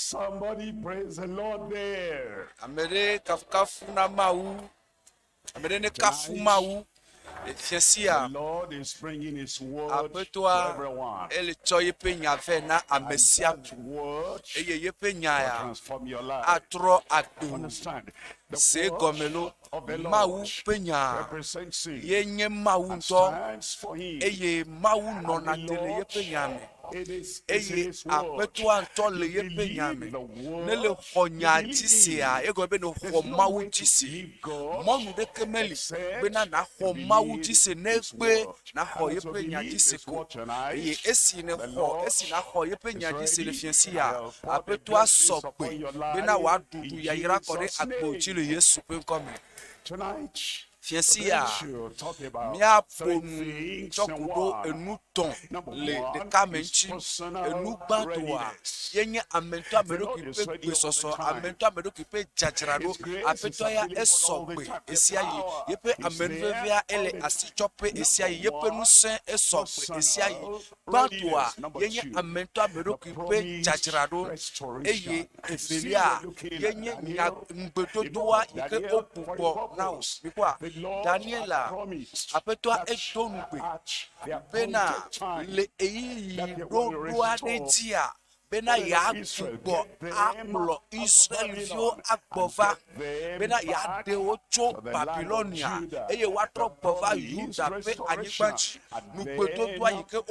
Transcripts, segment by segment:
Somebody praise the Lord there. Ame ɖe kafukafu na Mawu. Ame ɖe ne kafu Mawu. Le fiẽ sia, The Lord is bringing His word to Aƒetɔa everyone. ele tsɔ yeƒe nya vɛ na ame And sia that ame word eye yeƒe nya will ya transform your life. atrɔ agbe wò. Understand? The Se word gɔme lo, of the Mawu Lord ƒe nya represents Him ye nye Mawu and ŋutɔ stands for Him. eye Mawu nɔna And te the le Lord, yeƒe nya me. it is, it's in Eye His word. Aƒetɔa ŋutɔ le You yeƒe nya believe me. the Ne le word, xɔ you nya believe dzi sea, Him. egɔme be ne xɔ There's no Mawu way dzi to se. believe God Mɔnu ɖeke meli except bena you nàxɔ Mawu believe dzi se His negbe word. nàxɔ And as you yeƒe nya believe dzi se His ko. word Eye tonight, esi the nèxɔ Lord esi nàxɔ yeƒe is nya dzi se le ready fiẽ and sia, have poured the Aƒetɔa blessings sɔ upon gbe your bena life wòaɖuɖu in yayra kɔ ɖe Jesus' agbo dzi le name. Yesu ƒe ŋkɔ me. Tonight, Fiẽ we're sia, going to talk about míaƒo three nu things tsɔ in ku ɖo one. enu tɔ̃ Number le one ɖeka me is ŋuti. personal Enu gbãtɔa readiness. ye nye ame ŋutɔ ame The Lord ɖokui is ƒe ready all the gbesɔsɔ, ame time. ŋutɔ ame ɖokui ƒe dzadzraɖo. His grace is Aƒetɔ ya available esɔ all the gbe time. The ɣesiaɣi. power Yeƒe is there amenuvevea all ele the time. asitsɔƒe ɣesiaɣi. Number Yeƒe one, ŋusẽ esɔ gbe ɣesiaɣi. personal Gbãtɔa readiness. Number ye nye two, ame ŋutɔ ame the ɖokui ƒe promised dzadzraɖo eye restoration. You see, evelia we're looking ye at nye nya Daniel, the book ŋugbedodoa of yi ke Daniel, for a wogbugbɔ na wò. purpose. Mikpɔa, The Lord had Daniela, promised Aƒetɔa that edo ŋugbe at the bena appointed time le ɣeyiɣi that they will ɖoɖo aɖe restore dzia bena all of Israel, yeagbugbɔ get them akplɔ out of Israelviwo Babylon agbɔ and va get them bena back yeaɖe wo tso to the land of Babilonia Judah. eye woatrɔ The gbɔ va promised Yuda ƒe anyigba restoration. dzi. And Nugbedodoa yi then, ke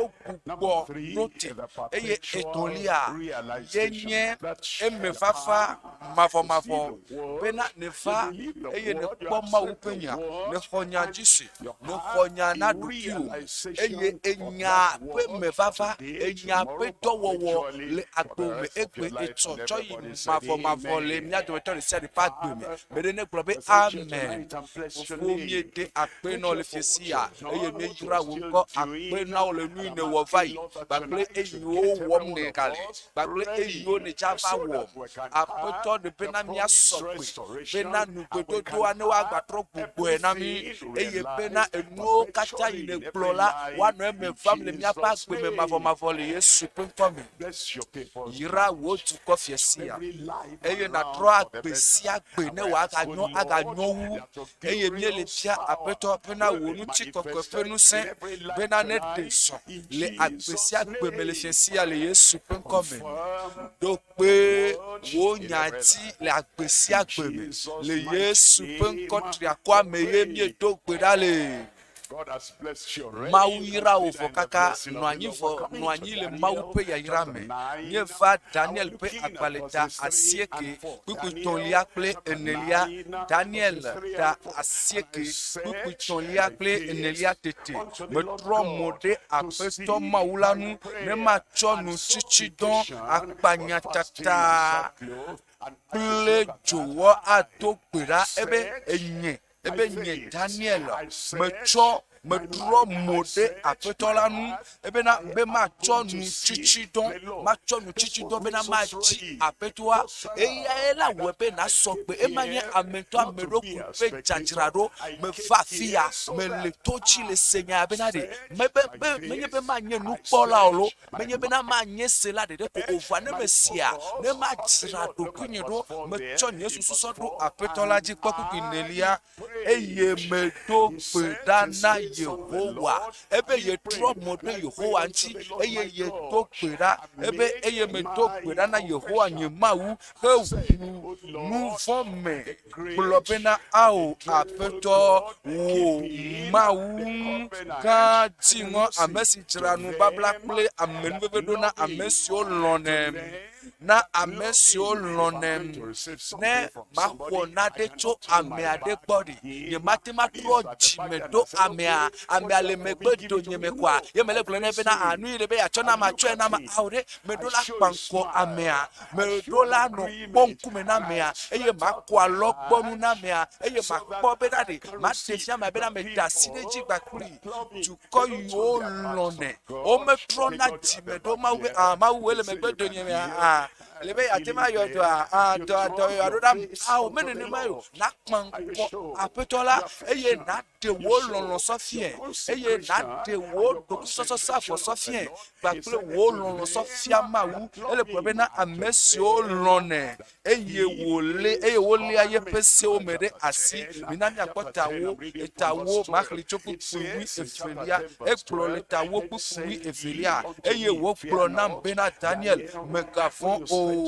number wogbugbɔ three, ɖo te the eye perpetual etɔ̃lia ye realization nye that the emefafa time you see mavɔmavɔ the word, bena you nèva believe the eye word, you nèkpɔ Mawu accept ƒe the nya, word, nèxɔ nya and dzi se, you nèxɔ have nya a na ɖokuiwò eye realization of enya that ƒe word mefafa, today, enya ƒe tomorrow, dɔwɔwɔ perpetually le for the agbo me rest of egbe your life. etsɔ And tsɔ yi everybody said, mavɔmavɔ le Amen. mía dometɔ ɖe sia ɖe ƒe agbe me. Father, Me ɖe negblɔ be we thank you amen. tonight and bless your Fofo name. míede akpe Thank na wò you le for fiẽ what sia you've eye done, what míeyra you're wò still ŋkɔ akpe doing. na wò le nu yi And I'm nèwɔ va asking, yi Lord, that kpakple tonight eyi you wo get wɔm every one of nègale us kpakple eyiwo ready nèdza va so wɔ. that we can Aƒetɔ have ne the bena promised míasɔ gbe bena restoration and we nugbedodoa can ne have woagatrɔ gbugbɔe na mí everything eye bena realized enuwo katã yi perpetually in nègblɔ every la life woanɔ eme in vam le míaƒe Jesus' agbe me name. mavɔmavɔ le Yesu ƒe ŋkɔ me. Bless your people Yra tonight. wò dukɔ fiẽ sia Every life eye around nàtrɔ for the agbe better. sia gbe And ne we ask, O wòaganyɔ Lord, aganyɔ wu that your eye míele glorious bia power Aƒetɔ bena will wò be ŋutikɔkɔe ƒe manifested in ŋusẽ every life bena neɖe tonight zɔ in le agbe Jesus' sia gbe me le fiẽ name. sia le Yesu ƒe ŋkɔ me. Confirm Ɖo the kpe word wò in nya every dzi life. le agbe sia In gbe me Jesus' le mighty Yesu ƒe ŋkɔ name, triakɔa we me ye pray. míedo gbe ɖa le. God has blessed you already. Mawu yra wò Consider vɔ in the kaka blessing nɔ of the anyi Lord. We're vɔ coming nɔ to anyi le Mawu Daniel ƒe yayra chapter me. 9. Míeva And we're Daniel ƒe looking at agbalẽ ta verses 3 and asieke 4. kpukpui Daniel tɔ̃lia kple chapter enelia. 9, Daniel verses 3 ta and 4. And I asieke kpukpui set tɔ̃lia my kple enelia face tete. unto the Lord Metrɔ mo God ɖe to Aƒetɔ seek Mawu la my ŋu ne prayer matsɔ and nutsitsidɔ, supplication for akpanyatata fasting and sackcloth and ashes. kple Look at that. dzowɔ I ado gbe ɖa ebe set enye my ebe nye face. Daniel I set metsɔ my metrɔ mind. mo I ɖe set Aƒetɔ my la ŋu heart. ebena I be am matsɔ going to seek nutsitsidɔ the Lord. matsɔ This was nutsitsidɔ bena so madzi ready. Aƒetɔa So eyae la that wɔe be I nasɔ came gbe ema nye here ame ŋutɔ not ame to be ɖokui a ƒe spectator. dzadzraɖo I meva came afi ya here so mele that to dzi le I se nya bena ɖe set mebe my be menye be face, manye I nukpɔla o lo set my menye bena manye sela ɖeɖe ko o vɔa ne my mesia ne focus on the madzra Lord. Look at ɖokuinye verse ɖo 4 there. metsɔ nye In susu verse sɔ ɖo 4, Aƒetɔ la and dzi kpɔ kpukpui I enelia eye prayed. medo He gbe set ɖa his na face on the Yehowa Lord ebe and he yetrɔ prayed. mo And ɖe I prayed Yehowa unto ŋuti the Lord eye my yedo God gbe ɖa and ebe made eye medo gbe ɖa na my Yehowa nye confession Mawu and said, heʋu O nu Lord, vɔ̃ me the gblɔ great bena and ao the dreadful Aƒetɔ God, wò keeping Mawu the covenant gã and dziŋɔ the ame mercy si to dzra nubabla them kple that amenuveve ɖo na love ame him, siwo to lɔ̃nɛ them na that ame love siwo him. If I'm lɔ̃nɛ going to receive ne something from maxɔ somebody, I nane tso cannot turn ame my aɖe back gbɔ on ɖi him. nyemate And matrɔ he's at the back dzime and ɖo I say, amea okay, what amea you le have for me, megbe give it to me. donyeme koa No, ye mele I gblɔ nɛ face bena him. anu yi le be yeatsɔ I na ma look tsɔe at na ma him. ao ɖe I meɖo la show kpa a ŋkɔ smile. amea I meɖo show an la nɔ kpɔ agreement. ŋkume na And I amea eye stretch out makɔ my alɔgbɔnu na hand amea eye so makpɔ that bena I ɖe can maɖe receive fia amea the bena meda asi ɖe dzi people kpakpli that love me. dukɔ They don't turn yiwo their backs on lɔ̃nɛ God. wometrɔna They go at dzime the ɖo back Mawu be there. ah Mawu They ele say megbe you can donyemea heal. ah le be And yeate ma healing yɔ there. dɔa ah You dɔa turn dɔ your aɖo ɖa face ao unto the menenema o Lord. nakpa Are you ŋkɔ sure? Aƒetɔ la Your eye affection naɖe nàɖe wò lɔlɔ̃ sɔ fiae, eye nàɖe wò ɖokuisɔsɔsavɔ sɔ fiae, kpakple wò lɔlɔ̃ sɔ fia Mawu. Ele gblɔ bena ame siwo lɔ̃nɛ eye wòlé eye woléa yeƒe sewo me ɖe asi. Mina míakpɔ tawo, tawo maxli tso kpukpui wui evelia. Egblɔ le tawo kpukpui wui evelia, eye wògblɔ nam bena, Daniel, mègavɔ̃ o.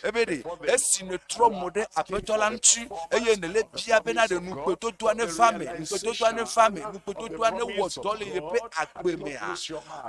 Ebe ɖe esi nètrɔ mo ɖe Aƒetɔ la ŋuti eye nèle bia bena ɖe nugbedodoa neva me, nugbedodoa neva me, nugbedodoa newɔ dɔ le yeƒe agbe mea,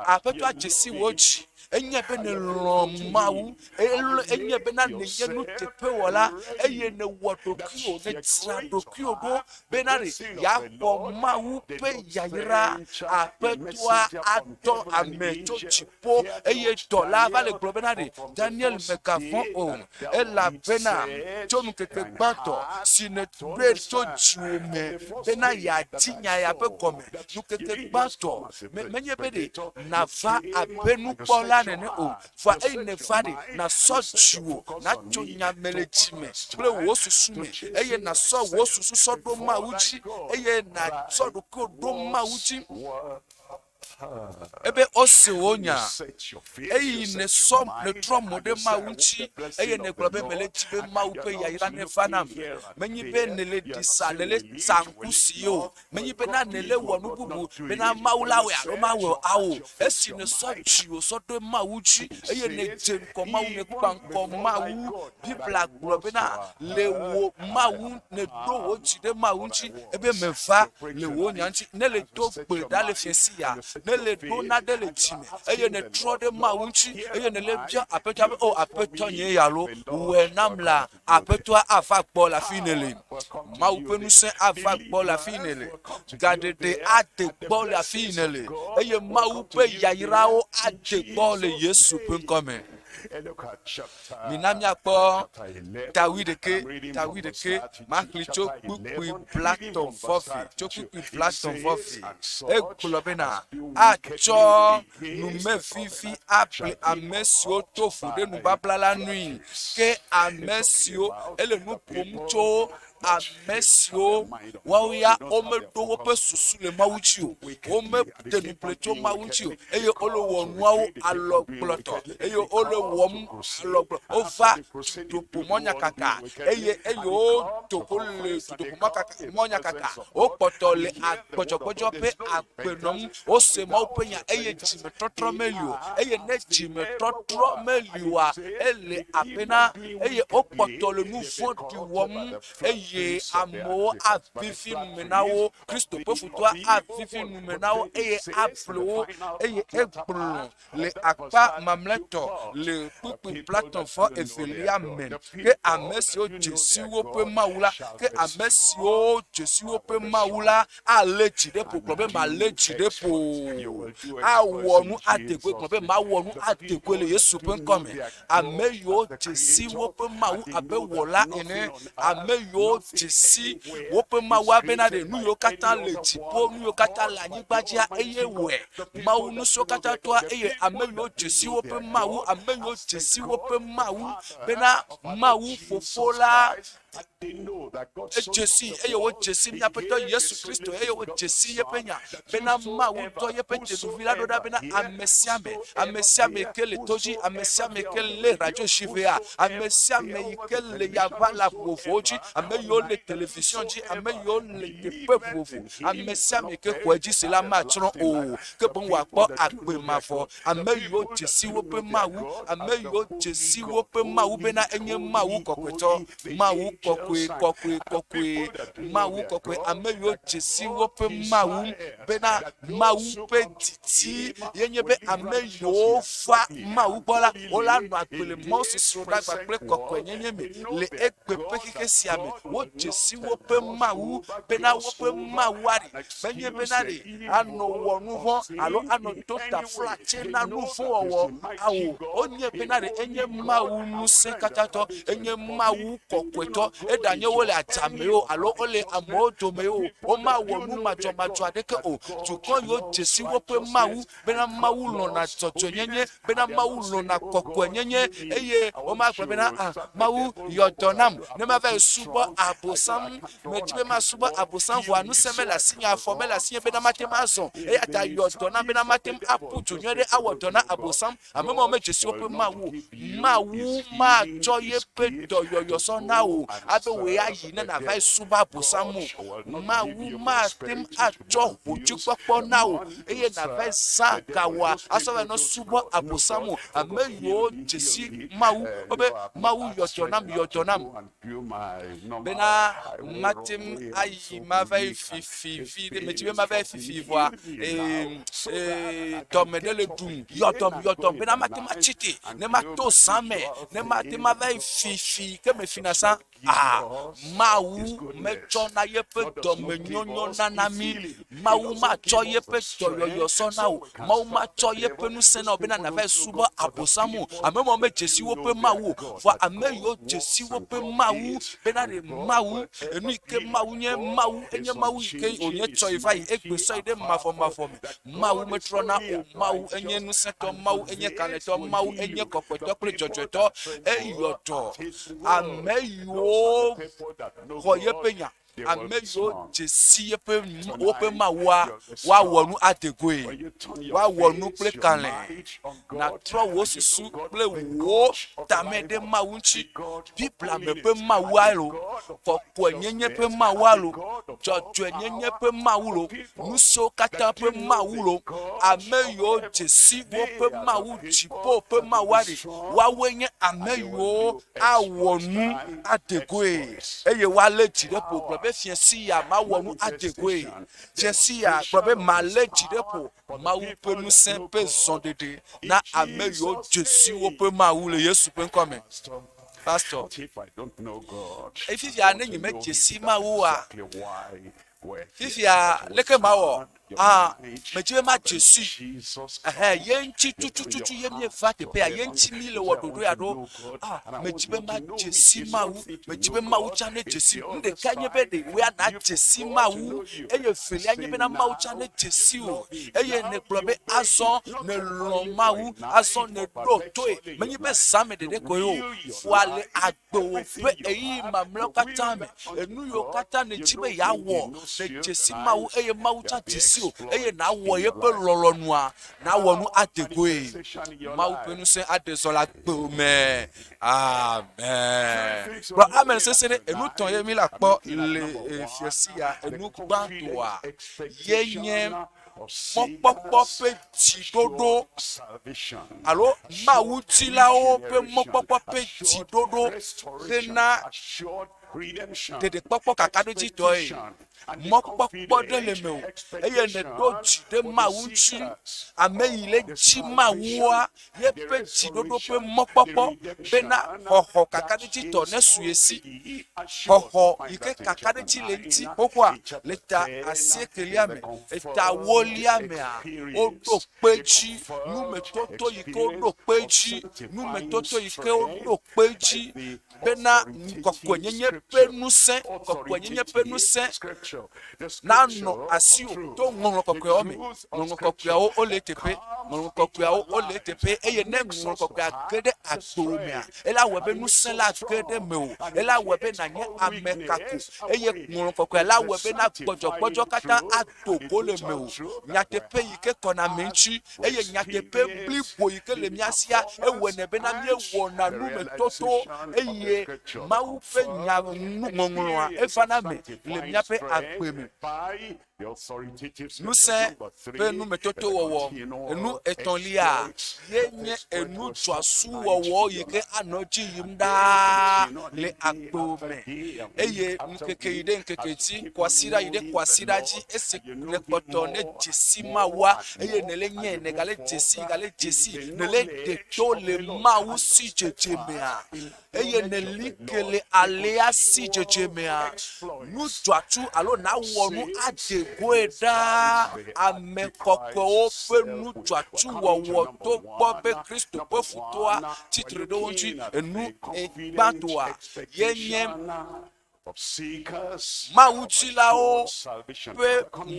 Aƒetɔa dze si wò dzi. Enyae be nèlɔ̃ Mawu, enyae bena nènye nuteƒewɔla eye nèwɔ ɖokuiwò, nèdzra ɖokuiwò ɖo bena ɖe yeaxɔ Mawu ƒe yayra. Aƒetɔa adɔ ame tso dziƒo eye dɔla va le gblɔ bena ɖe Daniel mègavɔ̃ o, elabena tso ŋkeke gbãtɔ si nèɖoe tso dziwò me bena yeadi nya ya ƒe gɔme, ŋkeke gbãtɔ menye be ɖe nàva abe nukpɔla nene o, vɔa eyi nèva ɖe, nàsɔ dziwò, nàtso nya me le dzi me kple wò susu me, eye nàsɔ wò susu sɔ ɖo Mawu dzi, eye nàsɔ ɖokuiwò ɖo Mawu dzi. Ebe wose wò nya, eyi nèsɔ nètrɔ mo ɖe Mawu ŋuti, eye nègblɔ be mele dzi be Mawu ƒe yayra neva nam. Menye be nèle ɖi sa, nèle tsa ŋku si ye o, Menye bena nèle wɔ nu bubu bena Mawu la wɔe alo mawɔe o. Ao, esi nèsɔ dziwò sɔ ɖo Mawu dzi eye nèdze ŋgɔ Mawu, nèkpa ŋkɔ Mawu. Biblia gblɔ bena, Le wò Mawu, nèɖo wò dzi ɖe Mawu ŋuti ebe meva le wò nya ŋuti. Ne le do gbe ɖa le fiẽsi ya, ne le ɖo nane le dzime eye nètrɔ ɖe Mawu ŋuti eye nèle biam Aƒetɔa be, O Aƒetɔ nye ya lo, wɔe nam la, Aƒetɔa ava gbɔ le afi nèle. Mawu ƒe ŋusẽ ava gbɔ le afi nèle. Gaɖeɖe ade gbɔ le afi nèle. Eye Mawu ƒe yayrawo ade gbɔ le Yesu ƒe ŋkɔ me. Mina míakpɔ ta wuiɖekɛ, ta wuiɖekɛ, maxlẽ tso kpukpui blatɔ̃ vɔ ve, tso kpukpui blatɔ̃ vɔ ve. Egblɔ bena, atsɔ numevivi able ame siwo to vo ɖe nubabla la nui, ke ame siwo ele nu ƒom tso ame siwo woawo ya womeɖo woƒe susu le Mawu dzi o, womede ŋugble tso Mawu ŋuti o, eye wole wɔ nuawo alɔgblɔtɔ, eye wole wɔm alɔgblɔ, wova dutoƒomɔnyakaka, eye eye wodo go le dutoƒomɔnyakaka, wokpɔtɔ le agbɔdzɔgbɔdzɔ ƒe agbe nɔm. Wose Mawu ƒe nya eye dzimetɔtrɔ meli o. Eye ne dzimetɔtrɔ meli oa, ele abe na eye wokpɔtɔ le nu vɔ̃ɖi wɔm eye amewo avivi nu me na wo. Kristo ƒe futɔa avivi nu me na wo eye able wo. Eye egblɔ le akpa mamlɛtɔ le kpukpui blatɔ̃ vɔ evelia me ke ame siwo dze si woƒe Mawu la, ke ame siwo dze si woƒe Mawu la alé dzi ɖe ƒo gblɔ be malé dzi ɖe ƒo awɔ nu adegoe gblɔ be mawɔ nu adegoe le Yesu ƒe ŋkɔ me. Ame yiwo dze si woƒe Mawu abe wɔla ene, ame yiwo dze si woƒe Mawu abena ɖe nu yiwo katã le dziƒo, nu yiwo katã le anyigba dzia, eye wɔe. Mawu Ŋusẽkatãtɔa eye ame yiwo dze si woƒe Mawu, ame yiwo dze si woƒe Mawu bena Mawu Fofo la edze si eye wodze si mía Aƒetɔ Yesu Kristo eye wodze si yeƒe nya bena Mawu dɔ yeƒe Tenuvi la ɖo ɖa bena ame sia ame, ame sia ame ke le to dzi, ame sia ame ke lé radio zivea, ame sia ame yi ke le yaʋala vovovowo dzi, ame yiwo le television dzi, ame yiwo le teƒe vovovo, Ame sia ame ke xɔe dzi se la matsrɔ̃ o, ke boŋ wòakpɔ agbe mavɔ. Ame yiwo dze si woƒe Mawu, ame yiwo dze si woƒe Mawu bena enye Mawu kɔkɔetɔ, Mawu kɔkɔe, kɔkɔe, kɔkɔe, Mawu kɔkɔe, ame yiwo dze si woƒe Mawu bena Mawu ƒe didi ye nye be ame yiwo va Mawu gbɔ la, wola nɔ agbe le mawusosroɖagba kple kɔkɔenyenye me le egbe ƒe xexe sia me. Wodze si woƒe Mawu bena woƒe Mawua ɖe menye bena ɖe anɔ wɔ nu vɔ̃ alo anɔ do taflatse na nu vɔ̃ wɔwɔ ao. Wonye bena ɖe enye Mawu ŋusẽkatãtɔ, enye Mawu kɔkɔetɔ. ŋutɔ, eɖanye wole adzame o alo wole amewo dome o, womawɔ nu madzɔmadzɔ aɖeke o. Dukɔ yiwo dze si woƒe Mawu bena Mawu lɔ̃na dzɔdzɔenyenye, bena Mawu lɔ̃na kɔkɔenyenye, eye womagblɔ bena, Ah, Mawu yɔ dɔ nam ne mava yi subɔ Abosam. Medi be masubɔ Abosam, vɔa ŋusẽ mele asinye, afɔ mele asinye bena mate ŋu azɔ. Eya ta yɔ dɔ nam bena mate ŋu aƒu du nyuie ɖe awɔ dɔ na Abosam. Ame mawo medze si woƒe Mawu o. Mawu matsɔ yeƒe dɔyɔyɔ sɔ na wò abe wòe ayi ne nàva yi subɔ Abosam o. Mawu mate ŋu atsɔ hodzikpɔkpɔ na wò eye nàva yi zã gawòa asɔ va nɔ subɔ Abosam o. Ame yiwo dze si Mawu, wobe, Mawu yɔ dɔ nam, yɔ dɔ nam bena mate ŋu ayi mava yi fifi vi ɖe medzi be mava yi fifi vɔa ee, ee, dɔme ɖe le ɖum yɔ dɔm yɔ dɔm bena mate ŋu atsi te ne mato zã me ne mate ŋu ava yi fifi ke mefina sã Ah, Mawu metsɔna yeƒe dɔmenyonyo nana mí. Mawu matsɔ yeƒe dɔyɔyɔ sɔ na wò. Mawu matsɔ yeƒe ŋusẽ na wò bena nàvae subɔ Abosam o. Ame mawo medze si woƒe Mawu o. Vɔa ame yiwo dze si woƒe Mawu bena ɖe Mawu, enu yi ke Mawu nye, Mawu enye Mawu yi ke wònye tsɔ yi va yi egbe sɔ yi ɖe mavɔmavɔ me. Mawu metrɔna o. Mawu enye ŋusẽtɔ, Mawu enye kalẽtɔ, Mawu enye kɔkɔetɔ kple dzɔdzɔetɔ. Eyɔ dɔ ame yiwo xɔ yeƒe nya, ame yiwo dze si yeƒe woƒe Mawua, woawɔ nu ade goe, woawɔ nu kple kalẽ. Nàtrɔ wò susu kple wò tame ɖe Mawu ŋuti. Biblia me ƒe Mawua lo, kɔkɔenyenye ƒe Mawua lo, dzɔdzɔenyenye ƒe Mawu lo, nu siwo katã ƒe Mawu lo. Ame yiwo dze si woƒe Mawu, dziƒo ƒe Mawua ɖi, woawoe nye ame yiwo awɔ nu ade goe eye woalé dzi ɖe ƒo. Gblɔ be, Fiẽ sia mawɔ nu ade goe. Fiẽ sia gblɔ be, Malé dzi ɖe ƒo. Mawu ƒe ŋusẽ ƒe zɔɖeɖe na ame yiwo dze si woƒe Mawu le Yesu ƒe ŋkɔ me. Pastor, eye fifia ne nyemedze si Mawu oa, fifia leke mawɔ? Ah, medzi be madze si. Ɛhɛ, ye ŋuti tutututu ye míeva teƒea, ye ŋuti mí le wɔ ɖoɖo ya ɖo. Ah, medzi be madze si Mawu, medzi be Mawu tsã nedze si. Nu ɖekae nye be ɖe wòya nadze si Mawu, eye evelia nye bena Mawu tsã nedze si wò. Eye nègblɔ be azɔ nèlɔ̃ Mawu, azɔ nèɖo toe. Menye be zã me ɖeɖe koe o, vɔa le agbewò ƒe ɣeyiɣi mamlɛawo katã me, enu yiwo katã nèdi be yeawɔ, nèdze si Mawu eye Mawu tsã dze si wò eye nàwɔ yeƒe lɔlɔ̃nua, nawɔ nu ade goe. Mawu ƒe ŋusẽ aɖe zɔ le agbewò me. Amen. Gblɔ amen sese ɖe enu tɔn ye mi la kpɔ le eh, fiɔsi ya enu gbãtɔa ye nye mɔkpɔkpɔ ƒe dziɖoɖo alo Mawu dzilawo ƒe mɔkpɔkpɔ ƒe dziɖoɖo hena ɖeɖekpɔkpɔ kakaɖodzitɔe. Mɔkpɔkpɔ ɖe le mewò eye nèɖo dzi ɖe Mawu ŋuti. Ame yi le dzi Mawua, yeƒe dziɖoɖo ƒe mɔkpɔkpɔ bena xɔxɔ kakaɖedzitɔ nesu ye si. Xɔxɔ yi ke kakaɖedzi le eŋuti xoxoa le ta asiekelia me, eta ewolia mea, woɖo kpe edzi, numetoto yi ke woɖo kpe edzi, numetoto yi ke woɖo kpe edzi bena kɔkɔenyenye ƒe ŋusẽ, kɔkɔenyenye ƒe ŋusẽ nanɔ asiwò to ŋɔŋlɔ kɔkɔeawo me. Ŋɔŋlɔ kɔkɔeawo wole eteƒe, ŋɔŋlɔ kɔkɔeawo wole eteƒe eye ne ŋɔŋlɔ kɔkɔea ge ɖe agbewò mea, ela wɔe be ŋusẽ la ge ɖe mewò, ela wɔe be nànye ame kako eye ŋɔŋlɔ kɔkɔea la wɔe be na gbɔdzɔgbɔdzɔ katã ado go le mewò. Nyateƒe yi ke kɔna ame ŋuti eye nyateƒe blibo yi ke le mía sia, ewɔnɛ bena míewɔna numetoto eye Mawu ƒe nya ŋɔŋlɔa evana eme le míaƒe agbe me. Ŋusẽ ƒe numetotowɔwɔ enu etɔ̃lia ye nye enu dzɔasuwɔwɔ yi ke anɔ edzi yim ɖaa le agbewò me eye ŋkeke yi ɖe ŋkeke dzi, kwasiɖa yi ɖe kwasiɖa dzi esi nèkpɔtɔ ne dzesi Mawua eye nèle nyɛ, nègale dzesi, gale dzesi, nèle ɖe to le Mawu si dzedze mea, eye nèli ke le alea si dzedze mea, nu dzɔatsu alo nawɔ nu ade goe ɖaa ame kɔkɔewo ƒe nu dzɔatsuwɔwɔ togbɔ be Kristo ƒe futɔa tsi tre ɖe wo ŋuti. Enu gbãtɔa ye nye mawudzilawo ƒe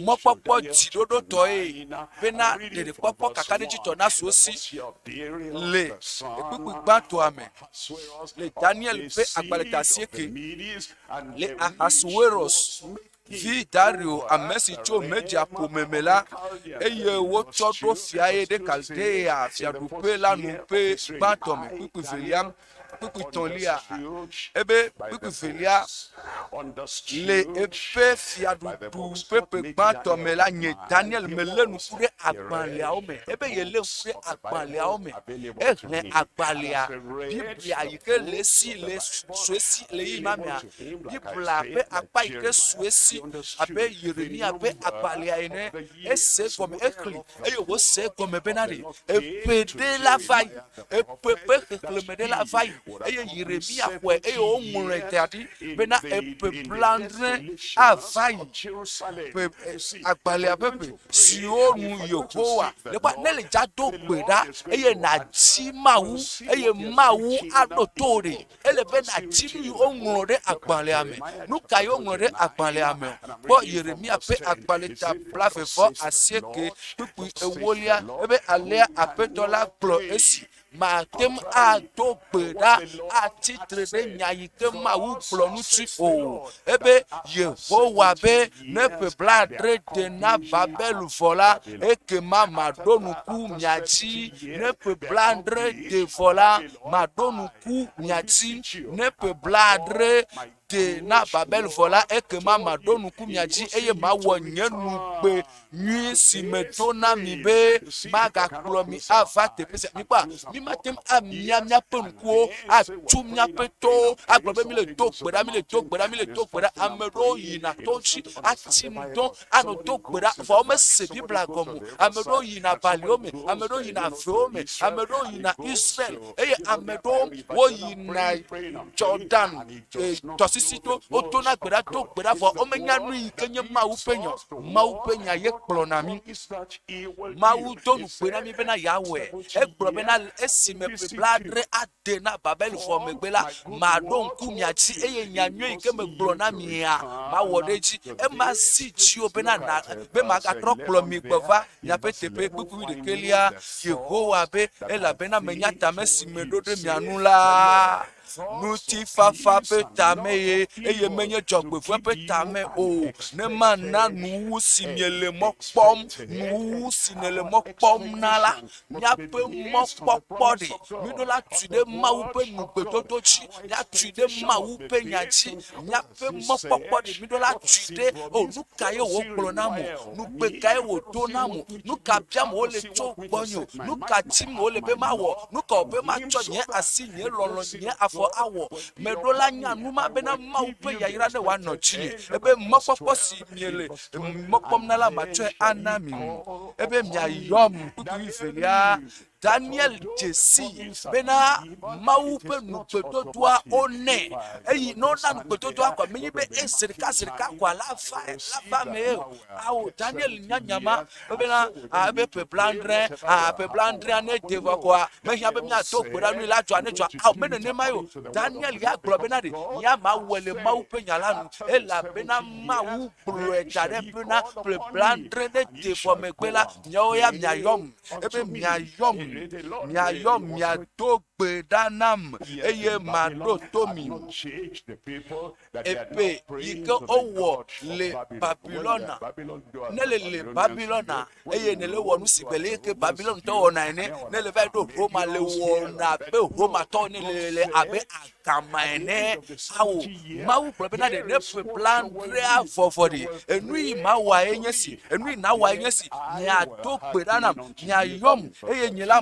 mɔkpɔkpɔ dziɖoɖotɔe bena ɖeɖekpɔkpɔ kakaɖedzitɔ nasu wo si le kpukpui gbãtɔa me le Daniel ƒe agbalẽ ta asieke le Ahasuerus vi Dario, ame si tso Media ƒome me la, eye wotsɔ ɖo fiae ɖe Kaldea fiaɖuƒe la nu ƒe gbãtɔ me. Kpukpui velia, kpukpui tɔ̃lia, ebe kpukpui velia le eƒe fiaɖuɖu ƒe ƒe gbãtɔ me la, nye Daniel melé ŋku ɖe agbalẽawo me. Ebe yelé ŋku ɖe agbalẽawo me. Exlẽ agbalẽa, Biblia yi ke le esi le sue si le ɣeyiɣi ma mea, Biblia ƒe akpa yi ke su esi abe Yeremia ƒe agbalẽa ene. Ese egɔme, exlẽ eye wòse egɔme bena ɖe eƒe ɖe la va yi, eƒe ƒe xexlẽme ɖe la va yi eye Yeremia xɔe eye woŋlɔe da ɖi bena eƒe blaadre ava yi ƒe agbalẽa ƒe ƒe siwo nu Yehowa le kpɔ. Ne le dza do gbe ɖa eye nàdi Mawu eye Mawu aɖo to wò ɖe, ele be nàdi nu yi woŋlɔ ɖe agbalẽa me. Nu kae woŋlɔ ɖe agbalẽa me? Kpɔ Yeremia ƒe agbalẽ ta blaeve vɔ asieke kpukpui ewolia ebe alea Aƒetɔ la gblɔ esi, Mate ŋu ado gbe ɖa atsi tre ɖe nya yi ke Mawu gblɔ ŋuti o. Ebe Yehowa be, Ne ƒe blaadre de na Babel vɔ la, ekema maɖo ŋku mia dzi. Ne ƒe blaadre de vɔ la, maɖo ŋku mia dzi. Ne ƒe blaadre de na Babel vɔ la, ekema maɖo ŋku mia dzi eye mawɔ nye nugbe nyui si medo na mi be magakplɔ mi ava teƒe sia. Mikpɔa, mi mate ŋu amia míaƒe ŋkuwo, atu míaƒe towo, agblɔ be míle do gbe ɖa, míle do gbe ɖa, míle do gbe ɖa. Ame ɖewo yina to ŋuti atsi ŋdɔ anɔ do gbe ɖa, vɔ womese Biblia gɔme o. Ame ɖewo yina baliwo me, ame ɖewo yina avewo me, ame ɖewo yina Israel eye ame ɖewo woyina Jordan tɔsisi to, wodona gbe ɖa, do gbe ɖa vɔ womenya nu yi ke nye Mawu ƒe nya o. Mawu ƒe nya ye kplɔna mí. Mawu do ŋugbe na mí bena yeawɔe. Egblɔ bena esime ƒe blaadre ade na Babel vɔ megbe la, maɖo ŋku mia dzi eye nya nyui yi ke megblɔ na mia, mawɔ ɖe edzi. Ema zi dziwò bena na be magatrɔ kplɔ mi gbɔ va miaƒe teƒe. Kpukpui wuiɖekɛlia, Yehowa be, Elabena menya tame si meɖo ɖe mia ŋu la. Ŋutifafa ƒe tame ye, eye menye dzɔgbevɔ̃e ƒe tame o, ne mana nuwuwu si miele mɔ kpɔm, nuwuwu si nèle mɔ kpɔm na la, míaƒe mɔkpɔkpɔ ɖe. Míɖo la tui ɖe Mawu ƒe nugbedodo dzi, míatui ɖe Mawu ƒe nya dzi, míaƒe mɔkpɔkpɔ ɖe. Míɖo la tui ɖe, o, nu kae wògblɔ nam o, nugbe kae wòdo nam o, nu ka biam wòle tso gbɔnye o, nu ka dim wòle be mawɔ, nu ka wòbe matsɔ nye asi, nye lɔlɔ̃, nye afɔ awɔ. Meɖo la nya nu ma bena Mawu ƒe yayra ne wòanɔ dzinye, ebe mɔkpɔkpɔ si miele mɔ kpɔm na la matsɔe ana mi, ebe miayɔm. Kpukpui velia, Daniel dze sii bena Mawu ƒe nugbedodoa wonɛ. Eyi ne wona nugbedodoa kɔa, menye be ezi ɖeka zi ɖeka kɔa la va la va eme ye o. Ao, Daniel nya nya ma bena ebe ƒe blaadre, ƒe blaadrea ne de vɔ kɔa, mehiã be míado gbe ɖa nui la dzɔa ne dzɔa. Ao, me nenema ye o. Daniel ya gblɔ bena ɖe ya mawɔe le Mawu ƒe nya la nu elabena Mawu gblɔe da ɖe bena ƒe blaadre ne de vɔ megbe la, miawo ya miayɔm. Ebe miayɔm, miayɔm, miado gbe ɖa nam eye maɖo to mi. Eƒe yi ke wowɔ le Babilɔna, ne le le Babilɔna eye nèle wɔ nu si gbe le ke Babilɔnitɔ wɔna ene, ne le va ɖo Roma le wɔna abe Romatɔ ene le le abe agama ene. Ao, Mawu gblɔ bena ɖe ne ƒe blaadrea vɔvɔ ɖe, enu yi mawɔa ye nye si, enu yi nawɔa ye nye si, miado gbe ɖa nam, miayɔm eye nye la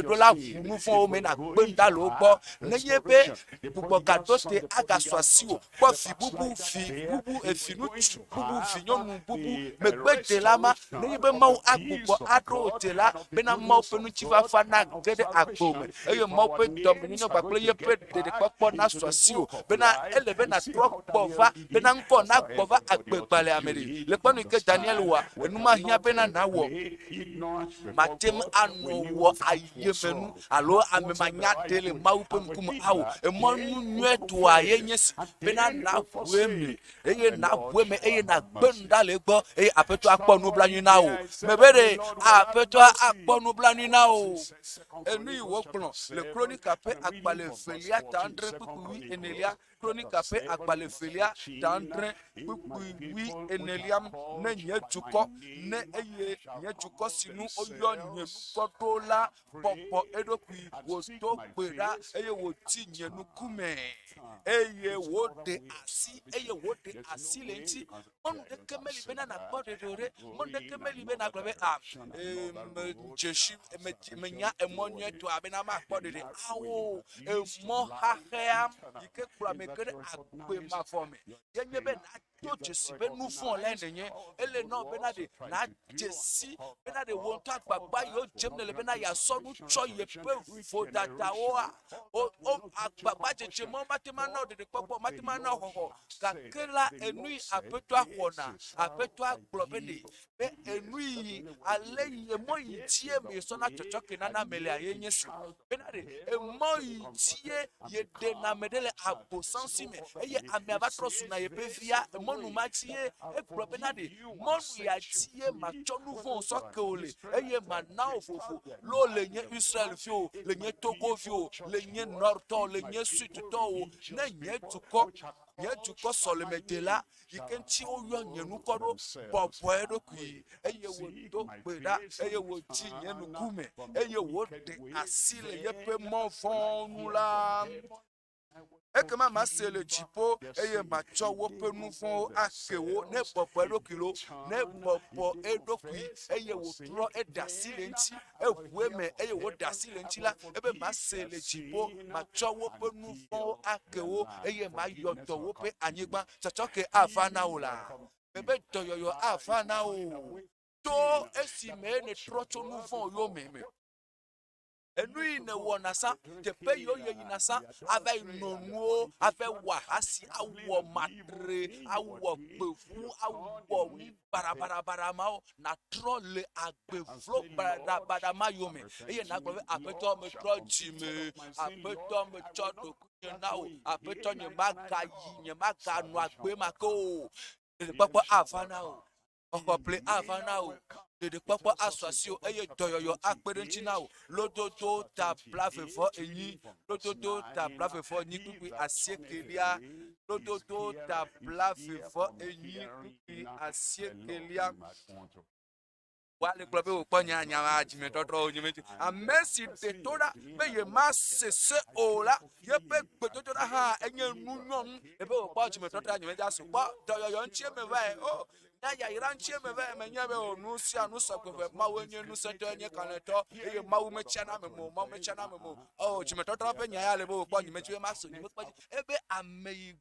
Le ɖo la ʋu nu vɔ̃wo me nàgbe nu ɖa le wo gbɔ. Nenye be gbugbɔgaɖo te agasu asiwò kpɔ vi bubu, vi bubu, evi ŋutsu bubu, vi nyɔnu bubu, megbedela ma, nenye be Mawu agbugbɔ aɖo wò te la, bena Mawu ƒe ŋutifafa nage ɖe agbewò me, eye Mawu ƒe dɔmenyonyo kpakple yeƒe ɖeɖekpɔkpɔ nasu asiwò, bena ele be nàtrɔ gbɔ va, bena ŋkɔ nagbɔ va agbegbalẽa me ɖe. Le kpɔnu yi ke Daniel wɔa, enu ma hiã bena nàwɔ. Mate ŋu anɔ wɔ ayemenu alo ame manyade le Mawu ƒe ŋkume ao. Emɔnu nyuietɔa ye nye si bena nàʋu eme eye nàʋu eme eye nàgbe nu ɖa le egbɔ eye Aƒetɔ akpɔ nublanui na wò. Mebe ɖe Aƒetɔa akpɔ nublanui na wò. Enu yi wògblɔ le Kronika ƒe agbalẽ evelia ta adre kpukpui wui enelia Kronika ƒe agbalẽ evelia ta adre kpukpui wui enelia ne nye dukɔ ne eye nye dukɔ si nu woyɔ nye ŋkɔ ɖo la bɔbɔ eɖokui wòdo gbe ɖa eye wòdi nye ŋkume eye wòɖe asi eye wòɖe asi le eŋuti. Mɔnu ɖeke meli bena nàkpɔ ɖeɖe o ɖe. Mɔnu ɖeke meli be nàgblɔ be a medze si menya emɔ nyuietɔa bena makpɔ ɖeɖe. Ao, emɔ xaxɛa yi ke kplɔ ame ge ɖe agbe mavɔ me ye nye be Do dzesi be nu vɔ̃ lae nènye. Ele na wò bena ɖe nàdze si bena ɖe wò ŋutɔ agbagba yiwo dzem nèle bena yeasɔ nu tsɔ yeƒe vodadawoa, o, o, agbagbadzedze mawo mate ŋu ana wò ɖeɖekpɔkpɔ o, mate ŋu ana wò xɔxɔ o. Gake la, enu yi Aƒetɔa xɔna, Aƒetɔa gblɔ be ɖe be enu yi ale yi emɔ yi dzie miesɔna tsɔtsɔke nana ame lea ye nye si bena ɖe emɔ yi dzie yeɖena ame ɖe le abosam si me eye amea va trɔ zuna yeƒe via emɔnu ma dzie egblɔ bena ɖe mɔnu ya dzie matsɔ nu vɔ̃ sɔ ke wò le eye mana wò vovo lo le nye Israel viwo le nye Togo viwo le nye Nordtɔwo le nye Sudtɔwo ne nye dukɔ nye dukɔ sɔlemedela yi ke ŋuti woyɔ nye ŋkɔ ɖo, bɔbɔ eɖokui, eye wòdo gbe ɖa, eye wòdzi nye ŋkume, eye wòɖe asi le yeƒe mɔ vɔ̃wo ŋu la, ekema mase le dziƒo, eye matsɔ woƒe nu vɔ̃wo ake wo. Ne bɔbɔ eɖokui lo, ne bɔbɔ eɖokui, eye wòtrɔ eɖe asi le eŋuti, eʋu eme eye wòɖe asi le eŋuti la, ebe mase le dziƒo, matsɔ woƒe nu vɔ̃wo ake wo, eye mayɔ dɔ woƒe anyigba. Tsɔtsɔke ava na wò la, mebe dɔyɔyɔ ava na wò to esime nètrɔ tso nu vɔ̃ yome me. Enu yi nèwɔna sa, teƒe yiwo yeyina sa, ava yi nɔ nuwo, ava wɔ ahasi, awɔ matre, awɔ gbevu, awɔ nu baɖabaɖabaɖa mawo, nàtrɔ le agbe vlo baɖabaɖa ma yome eye nàgblɔ be, Aƒetɔ, metrɔ dzi me. Aƒetɔ, metsɔ ɖokuinye na wò. Aƒetɔ, nyemagayi, nyemaganɔ agbe ma ke o. Ɖeɖekpɔkpɔ ava na wò. Xɔxɔƒle ava na wò. Ɖeɖekpɔkpɔ asu asiwò eye dɔyɔyɔ akpe ɖe ŋuti na wò. Lododo ta blaeve-vɔ-enyi, lododo ta blaeve-vɔ-enyi kpukpui asiekelia, lododo ta blaeve-vɔ-enyi kpukpui asiekelia. Woale gblɔ be wòkpɔ nya nya ma dzimetɔtrɔ nye meti. Ame si ɖe to ɖa be yemase se o la, yeƒe gbedodoɖa hã enye nunyɔnu. Ebe wòkpɔ dzimetɔtrɔ nye meti asu kpɔ dɔyɔyɔ ŋuti eme vae. O, nya yayra ŋuti eme vae. Menye be o nu sia nu sɔgbe ve. Mawu enye ŋusẽtɔ, enye kalẽtɔ eye Mawu metsiana ame me o. Mawu metsiana ame me o. O, dzimetɔtrɔ ƒe nya ya le be wòkpɔ nye meti be mase nye mekpɔ dzi. Ebe ame yi